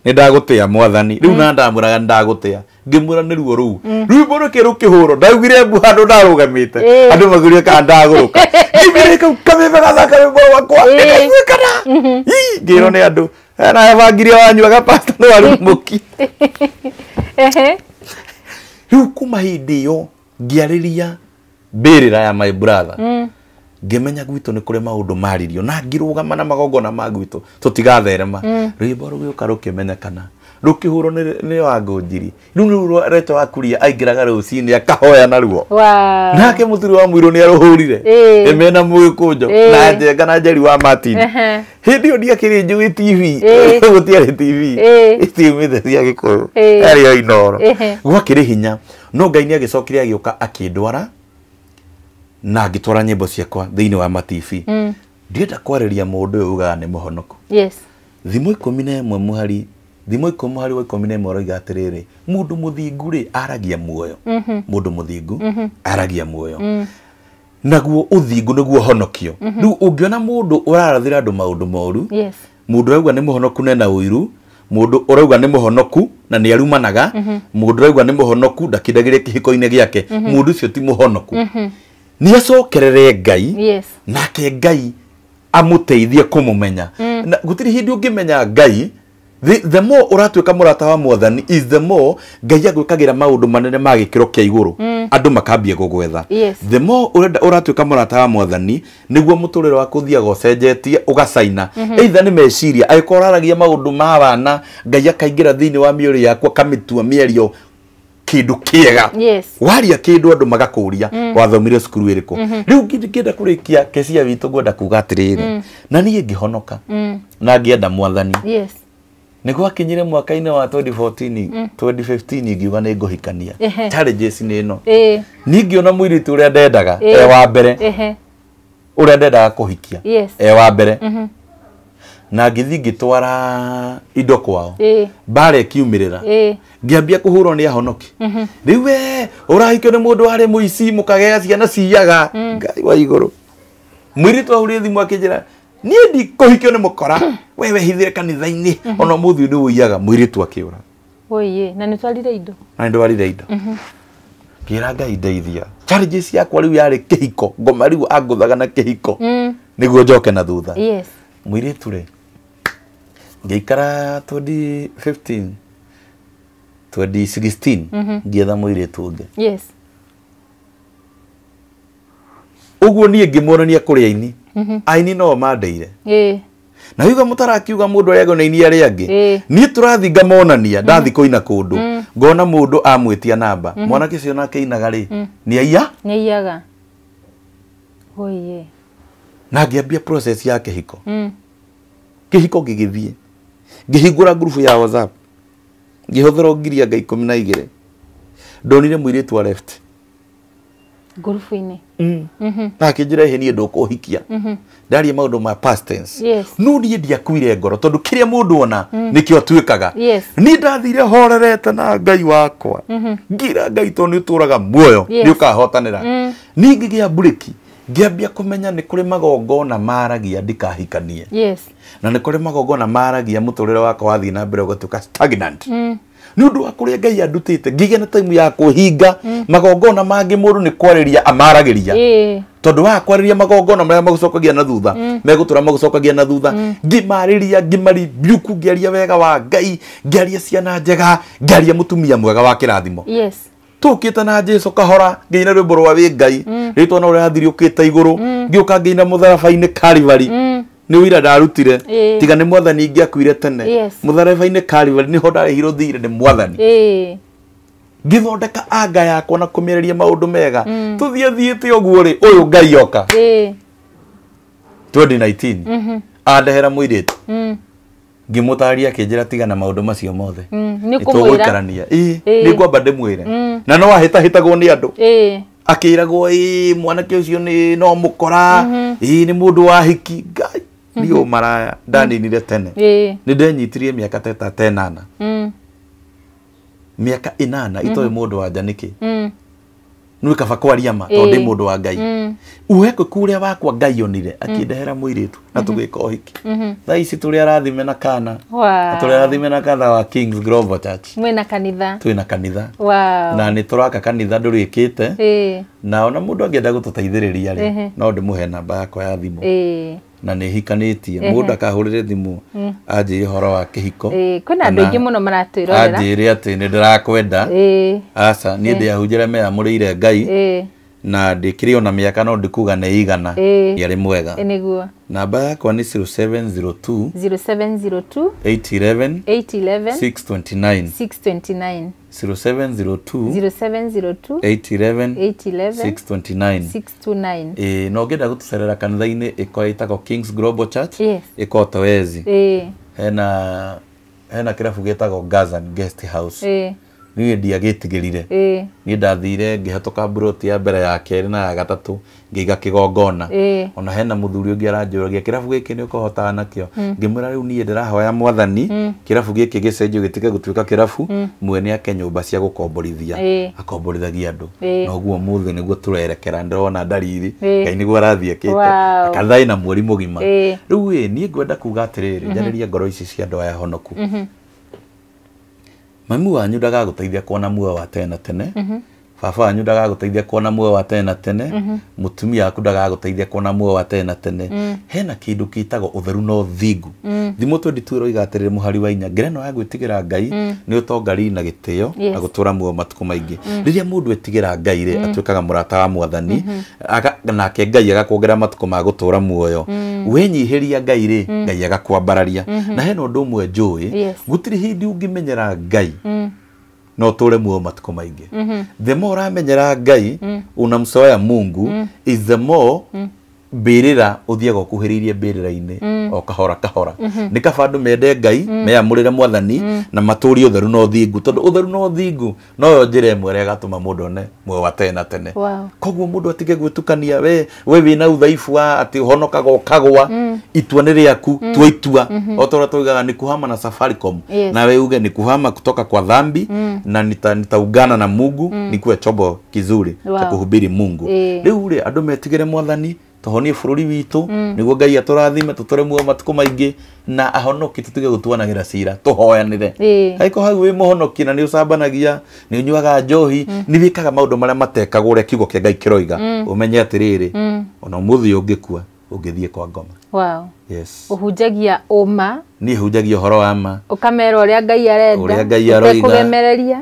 nĩ ndagũtĩĩa mwathani. Rĩu na ndamwĩraga nĩ ndagũtĩĩa, ngĩmwĩra nĩ ruo rũu rwĩmbo rũkĩ rũkĩhũrwo. Ndaugire mbu handũ ndarũgamĩte, andũ magurie kana ndagũrũka. Ngĩmwĩra kau kameme gathaka rwĩmbo rwakwa nĩkaiguĩkana. Ngĩrwo nĩ andũ na ebangiria wanyuaga pastor nĩ warumũki. Rĩu kuma hĩndĩ ĩyo ngĩarĩria mbĩrĩra ya my brother, ngĩmenya gwitũ nĩ kũrĩ maũndũ maririo na ngĩrũgama na magongona ma gwitũ tũtigatherema. Rwĩmbo rũgĩũka rũkĩmenyekana, rũkĩhũrwo nĩ Wangũnjiri. Rĩu nĩruo Reto wa Kuria aingĩraga rũcinĩ akahoya naruo. Nake mũturi wa mũirũ nĩ arũhũrire mena mũgĩkũnjo na Njenga na Njeri wa Martin. Hĩndĩ ĩyo ndiakĩrĩ njũĩ TV, gũtiarĩ TV itiumĩte cia Gĩkũyũ, yarĩ o Inooro. Gwakĩrĩ hinya, no Ngai nĩ agĩcokire agĩũka akĩndwara na ngĩtwara nyĩmbo ciakwa thĩinĩ wa ma TV. Ndienda kwarĩria mũndũ ũyũ ugaga nĩ mũhonoku. Yes. Thimo 11 mũhari, thimo 10 mũhari wa 11 ũroiga atĩrĩrĩ, mũndũ mũthingu rĩ aragia muoyo. Mũndũ mũthingu aragia muoyo. Naguo ũthingu nĩguo honokio. Rĩu ũngĩona mũndũ ũrarathĩra andũ maũndũ moru, mũndũ ũrauga nĩ mũhonoku na ena ũiru, mũndũ ũrauga nĩ mũhonoku na nĩ arumanaga, mũndũ ũrauga nĩ mũhonoku ndakindagĩria kĩhiko-inĩ gĩake, mũndũ ũcio ti mũhonoku. Nĩ acokerere Ngai, nake Ngai amũteithie kũmũmenya. Na gũtirĩ hĩndĩ ũngĩmenya Ngai. The more ũratuĩka mũrata wa mwathani is the more Ngai agwĩkagĩra maũndũ manene ma gĩkĩro kĩa igũrũ, andũ makambia gũgwetha. The more ũratuĩka mũrata wa mwathani nĩguo mũtũrĩre waku ũthiaga ũcenjetie ũgacaina. Either nĩ meciria, angĩkorwo ũraragia maũndũ ma wana, Ngai akaingĩra thĩinĩ wa mĩoyo yaku akamĩtua mĩario kĩndũ kĩega. Waria kĩndũ andũ magakũria wathomire cukuru ĩrĩkũ. Rĩu ngĩenda kũrĩkia kecia witũ ngwenda kuga atĩrĩrĩ, na niĩ ngĩhonoka na ngĩenda mwathani. Nĩ gwakinyire mwaka-inĩ wa 2014, 2015 ngiuga nĩ ngũhikania. Challenges nĩ ĩno. Niĩ ngĩona mũirĩtu ũrĩa ndendaga e wa mbere, ũrĩa ndendaga kũhikia e wa mbere, na ngĩthiĩ ngĩtwara indo kwao, mbara ĩkiumĩrĩra, ngĩambia kũhũrwo nĩ ahonoki. Rĩu we ũrahikio nĩ mũndũ warĩ mũici, mũkagĩa ciana ciiyaga. Ngai wa igũrũ. Mũirĩtu ahũrire thimũ akĩnjĩra niĩ ndikũhikio nĩ mũkora, we wehithire kanitha-inĩ, ona ũmũthĩ nĩ ũiyaga. Mũirĩtu akĩũra. Oye, na nĩtwarire indo. Na nĩndwarire indo. Ngĩra Ngai ndeithia. Challenges ciakwa rĩu yarĩ kĩhiko, ngoma rĩu angũthaga na kĩhiko. Nĩguo njoke na thutha. Yes. Mũirĩtu rĩ, ngĩikara 2015 2016 ngĩetha mũirĩtu ũngĩ. Yes. Ũguo niĩ ngĩmuonania kũrĩ aini. Aini no mandeire. Na yuga mũtarakiuga mũndũ arĩa angĩ na aini arĩa angĩ. Niĩ tũrathiĩ ngamonania ndathiĩ kũina kũndũ ngona mũndũ amwĩtia namba mwanake ũcio nake ainaga rĩ nĩ aiya. Nĩ aiyaga. Oye. Na ngĩambia process ya kĩhiko. Kĩhiko gĩgĩthiĩ. Ngĩhingũra ngurubu ya WhatsApp. Ngĩhũthĩra ngiri anga 12. Ndonire mũirĩtu wa left. Ngurubu-inĩ. Na akĩnjĩra ĩhĩ niĩ ndũkũhikia. Ndaria maũndũ ma past tense. Yes. No niĩ ndiakuire ngoro tondũ kĩrĩa mũndũ ona nĩkĩo atuĩkaga. Yes. Niĩ ndathire horerete na Ngai wakwa. Ngĩra Ngai tondũ nĩ ũtũraga muoyo Yes. nĩ ũkahotanĩra. Niĩ ngĩgĩa mburĩki ngĩambia kũmenya nĩ kũrĩ magongona maragia ndikahikanie. Yes. Na nĩ kũrĩ magongona maragia mũtũrĩre wakwa wathiĩ na mbere ũgatuĩka stagnant. Nĩ ũndũ wa kũrĩa Ngai andutĩte ngĩgĩa na time ya kũhinga magongona mangĩ mũndũ nĩ kwarĩria amaragĩria. Tondũ wa kwarĩria magongona marĩa magũcokagia na thutha megũtũra magũcokagia na thutha. Ngĩmarĩria ngĩmaribuku ngĩaria wega wa Ngai ngĩaria ciana njega ngĩaria mũtumia mwega wa kĩrathimo. Yes. Tũkĩte na Jesu kahora ngĩina rwĩmbo rwa wĩ Ngai rĩtwa no rĩrathiriũkĩte igũrũ ngĩũka ngĩina mũtharaba-inĩ Calvary. Nĩ ũira ndarutire tiga nĩ mwathani ingĩakuire tene. Yes. Mũtharaba-inĩ Calvary nĩho ndarĩhirwo thirĩ nĩ mwathani. Ngĩthondeka anga yakwa na kũmĩarĩria maũndũ mega. Tũthiĩ thiĩte ũguo rĩ ũyũ Ngai oka. 2019 andehera mũirĩtu. Ngĩmũtarĩria akĩnjĩra tiga na maũndũ macio mothe. Nĩ Nĩ tũgũikarania. Nĩ ngwamba ndĩmwĩre. Na no ahĩtahĩtagwo nĩ andũ. Akĩragwo ĩ mwanake ũcio nĩ no mũkora ĩ nĩ mũndũ wa hiki. Ngai niĩ ũmaraya ndaninire tene. Nĩ ndenyitirie mĩaka ta ĩnana. Mĩaka ĩnana itoĩ mũndũ wa nja nĩkĩ. Nĩ kaba kwaria ma tondũ ndĩ mũndũ wa Ngai. Ũhekoku ũrĩa wakwa Ngai onire akĩndehera mũirĩtu na tũgĩka ũhiki. Thaa ici tũrĩ arathime na kana. Tũrĩ arathime na kana wa Kings Global Church. Mwĩna kanitha. Twĩna kanitha. Na nĩ tũraka kanitha ndũrĩkĩte. Na ona mũndũ angĩenda gũtũteithĩrĩria rĩ no ndĩmũhe namba yakwa ya thimũ. Na nĩ hikanĩtie mũndũ akahũrĩre thimũ anjĩre ũhoro wa kĩhiko. Kwĩna andũ aingĩ mũno maratwĩrorera. Anjĩre atĩ nĩ ndĩrakwenda. Aca niĩ ndĩahunjĩre meyamũrĩire Ngai. Na ndĩkĩrĩ ona mĩaka no ndikuga nĩ igana. Yarĩ mwega. Nĩguo. Namba yakwa nĩ 0702 0702 811 811 629 629 0702 0702 811 811 629 629. Na ũngĩenda gũtũcerera kanitha-inĩ ĩkoragwo ĩtagwo Kings Global Church. Yes. Ĩkoragwo Toezi. Hena kĩrabu gĩtagwo Gazan Guest House. Niĩ ndiagĩtigĩrire. Niĩ ndathire ngĩhetũka mburoti ya mbere ya kerĩ na ya gatatũ ngĩiga kĩgongona. Ona hena mũthuri ũngĩ aranjũragia kĩrabu gĩkĩ nĩ ũkũhotana nakĩo. Ngĩmwĩra rĩu niĩ ndĩrahoya mwathani kĩrabu gĩkĩ gĩcenjio gĩtige gũtuĩka kĩrabu mwene ake nyũmba cia gũkomborithia akomborithagia andũ. Na ũguo ũmũthĩ nĩguo tũrerekera ndĩrona ndariri Ngai nĩguo arathiĩ akĩte kanitha ĩna mweri mũgima. Rĩu ĩ niĩ ngwenda kuga atĩrĩrĩ njarĩrie ngoro ici cia andũ aya honoku. Mami wanyu ndagagũteithia kuona muoyo wa tene na tene. Baba wanyu ndagagũteithia kuona muoyo wa tene na tene. Mũtumia waku ndagagũteithia kuona muoyo wa tene na tene. Hena kĩndũ gĩtagwo ũtheru na ũthingu. Thimo 22 ĩroiga atĩrĩrĩ mũhari wa 4 ngerenwa ya gwĩtigĩra Ngai nĩ ũtonga na gĩtĩo na gũtũra muoyo matukũ maingĩ. Rĩrĩa mũndũ etigĩra Ngai rĩ atuĩkaga mũrata wa mwathani nake Ngai agakuongerera matukũ ma gũtũra muoyo. Wenyihĩria Ngai rĩ Ngai agakwambararia. Na hena ũndũ ũmwe njũĩ gũtirĩ hĩndĩ ũngĩmenyera Ngai no tũre muoyo matukũ maingĩ. The more ũramenyera Ngai unamsoea Mungu is the more mbĩrĩra ũthiaga ũkuhĩrĩirie mbĩrĩra-inĩ o kahora kahora. Nĩ kaba andũ mende Ngai meyamũrĩre mwathani na matũrie ũtheru na ũthingu tondũ ũtheru na ũthingu noyo njĩra ĩmwe ĩrĩa ĩgatũma mũndũ one muoyo wa tene na tene. Koguo mũndũ atige gwĩtukania we wĩna udhaifu wa atĩ ũhonokaga ũkagwa itua nĩ rĩaku tua itua o ta ũrĩa tuigaga ni kuhama na Safaricom. Nawe uge ni kuhama kutoka kwa dhambi na nitaungana na Mungu nikuwe chombo kizuri cha kuhubiri Mungu. Rĩu rĩ andũ metigĩre mwathani Tũhonie bũrũri witũ nĩguo Ngai atũrathime, tũtũre muoyo matukũ maingĩ, na ahonoki tũtige gũtuanagĩra cira, tũhoyanĩre. Angĩkorwo hau wĩ mũhonoki na nĩ ũcambanagia, nĩ ũnyuaga njohi, nĩ wĩkaga maũndũ marĩa matekagwo ũrĩa kiugo kĩa Ngai kĩroiga, ũmenye atĩrĩrĩ, ona ũmũthĩ ũngĩkua ũngĩthiĩ kwa ngoma. Wow. Yes. Ũhunjagia ũma. Niĩ hunjagia ũhoro wa ma. Ũkamera ũrĩa Ngai arenda. Ũrĩa Ngai aroiga. Ũtekũgemereria.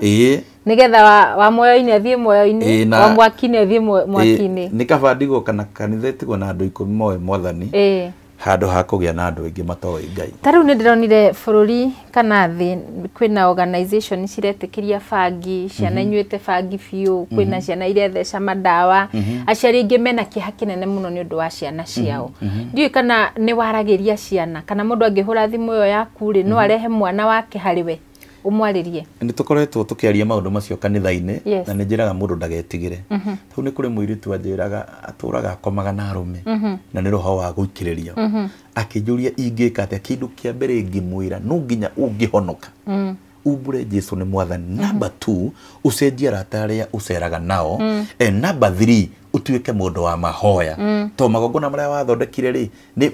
Nĩgetha wa muoyo-inĩ athiĩ muoyo-inĩ, wa mwaki-inĩ athiĩ mwaki-inĩ. Nĩ kaba ndigwo kana kanitha ĩtigwo na andũ 10 moĩ Mwathani, handũ ha kũgĩa na andũ aingĩ matoĩ Ngai. Ta rĩu nĩ ndĩronire bũrũri kana thĩ kwĩna organization ciretĩkĩria bangi, ciana inyuĩte bangi biũ, kwĩna ciana iretheca madawa, aciari aingĩ mena kĩeha kĩnene mũno nĩ ũndũ wa ciana ciao. Ndiũĩ kana nĩ waragĩria ciana, kana mũndũ angĩhũra thimũ ĩyo yaku rĩ, no arehe mwana wake harĩ we ũmwarĩrie. Nĩ tũkoretwo tũkĩaria maũndũ macio kanitha-inĩ, na nĩ njĩraga mũndũ ndagetigĩre. Hau nĩ kũrĩ mũirĩtu anjĩraga atũraga akomaga na arũme, na nĩ roho wa gũikĩrĩrio. Akĩnjũria ingĩka atĩa, kĩndũ kĩa mbere ngĩmwĩra no nginya ũngĩhonoka umbure Jesu nĩ Mwathani. Number 2, ũcenjie arata arĩa ũceraga nao. Number 3, ũtuĩke mũndũ wa mahoya. To magongona marĩa wathondekire rĩ, nĩ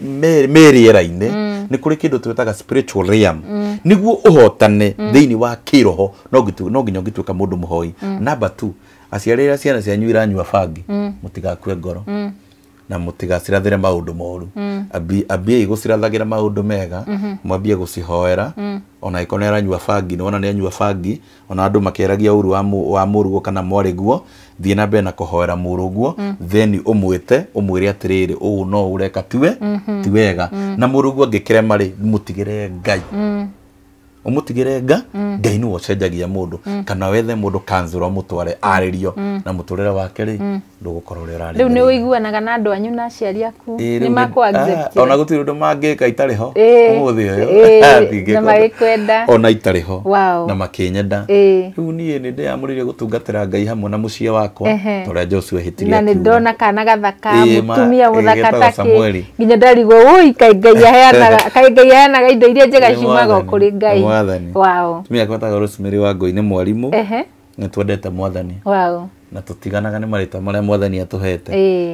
me rĩera-inĩ, nĩ kũrĩ kĩndũ twĩtaga spiritual realm. Nĩguo ũhotane thĩinĩ wa kĩroho, no nginya ũngĩtuĩka mũndũ mũhoi. Number 2, aciari arĩa ciana cianyu iranyua bangi, mũtigakue ngoro. Na mũtigacirathĩre maũndũ moru. Ambiei gũcirathagĩra maũndũ mega, mwambie gũcihoera. Ona angĩkorwo nĩ aranyua bangi, nĩ wona nĩ anyua bangi, ona andũ makĩaragia ũru wa mũrũguo kana mwarĩguo, thiĩ na mbere na kũhoera mũrũguo, then ũmwĩte, ũmwĩre atĩrĩrĩ, ũũ no ũreka ti wega. Na mũrũguo angĩkĩrema rĩ, mũtigĩre Ngai. Ũmũtigĩre Ngai nĩwe ũcenjagia mũndũ, kana wethe mũndũ kanzũra ũmũtware arĩrio, na mũtũrĩre wake rĩ, ndũgũkorwo ũrĩa ũrarĩ. Rĩu nĩ ũiguanaga na andũ anyu na aciari aku? Nĩ makũ accept? Ona gũtirĩ ũndũ mangĩka itarĩ ho ũmũthĩ ũyũ. Na magĩkwenda. Ona itarĩ ho. Na makĩnyenda. Rĩu niĩ nĩ ndĩyamũrĩire gũtungatĩra Ngai hamwe na mũciĩ wakwa, ta ũrĩa Joshua ehĩtire akiuga. Na nĩ ndona kana gathaka, mũtumia mũthaka takĩ, nginya ndarigwo, ũi, kaĩ Ngai aheanaga indo iria njega ciumaga kũrĩ Ngai. Wow. Tumia akwa etagwo Rosemary wa Ngũi, nĩ mwarimũ. Nĩ twendete Mwathani. Wow. Na tũtiganaga nĩ marĩtwa marĩa Mwathani atũhete.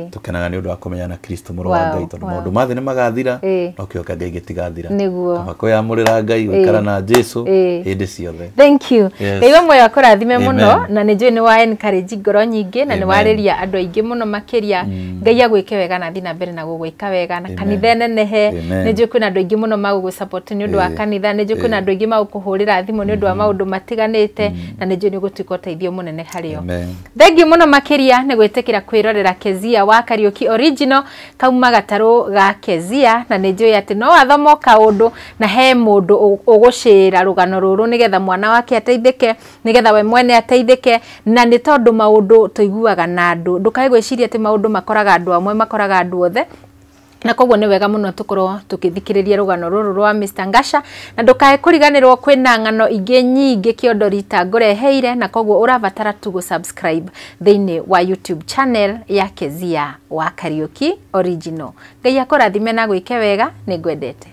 Tũkenaga nĩ ũndũ wa kũmenya na Kristo mũrũ wa Ngai, tondũ maũndũ ma thĩ nĩ magathira, no kĩo kĩa Ngai gĩtigathira. Kaba kwĩyamũrĩra Ngai, gũikara na Jesu hĩndĩ ciothe. Thank you. Ngai wa muoyo akũrathime mũno, na nĩ njũĩ nĩ wa encourage ngoro nyingĩ, na nĩ warĩria andũ aingĩ mũno makĩria. Ngai agwĩke wega na athiĩ na mbere na gũgwĩka wega, na kanitha ĩnenehe. Nĩ njũĩ kwĩna andũ aingĩ mũno magũgũ support nĩ ũndũ wa kanitha, nĩ njũĩ kwĩna andũ aingĩ magũkũhũrĩra thimũ nĩ ũndũ wa maũndũ matiganĩte, na nĩ njũĩ nĩ ũgũtuĩka ũteithio mũnene harĩ o. Thank you mũno makĩria nĩ gwĩtĩkĩra kwĩrorera Kezia wa Kariuki Original kauma gatarũ ga Kezia, na nĩ njũĩ atĩ no wathomo kaũndũ na he mũndũ ũgũcĩra rũgano rũrũ nĩgetha mwana wake ateithĩke, nĩgetha we mwene ateithĩke, na nĩ tondũ maũndũ tũiguaga na andũ. Ndũkae gwĩciria atĩ maũndũ makoraga andũ amwe, makoraga andũ othe. Na koguo nĩ wega mũno tũkorwo tũkĩthikĩrĩria rũgano rũrũ rwa Mr. Ngasha, na ndũkae kũriganĩrwo kwĩna ng'ano ingĩ nyingĩ kĩondo rita ngũreheire, na koguo ũrabatara tu gũ-subscribe thĩinĩ wa YouTube channel ya Kezia wa Kariuki Original. Ngai akũrathime na gwĩke wega, nĩ ngwendete.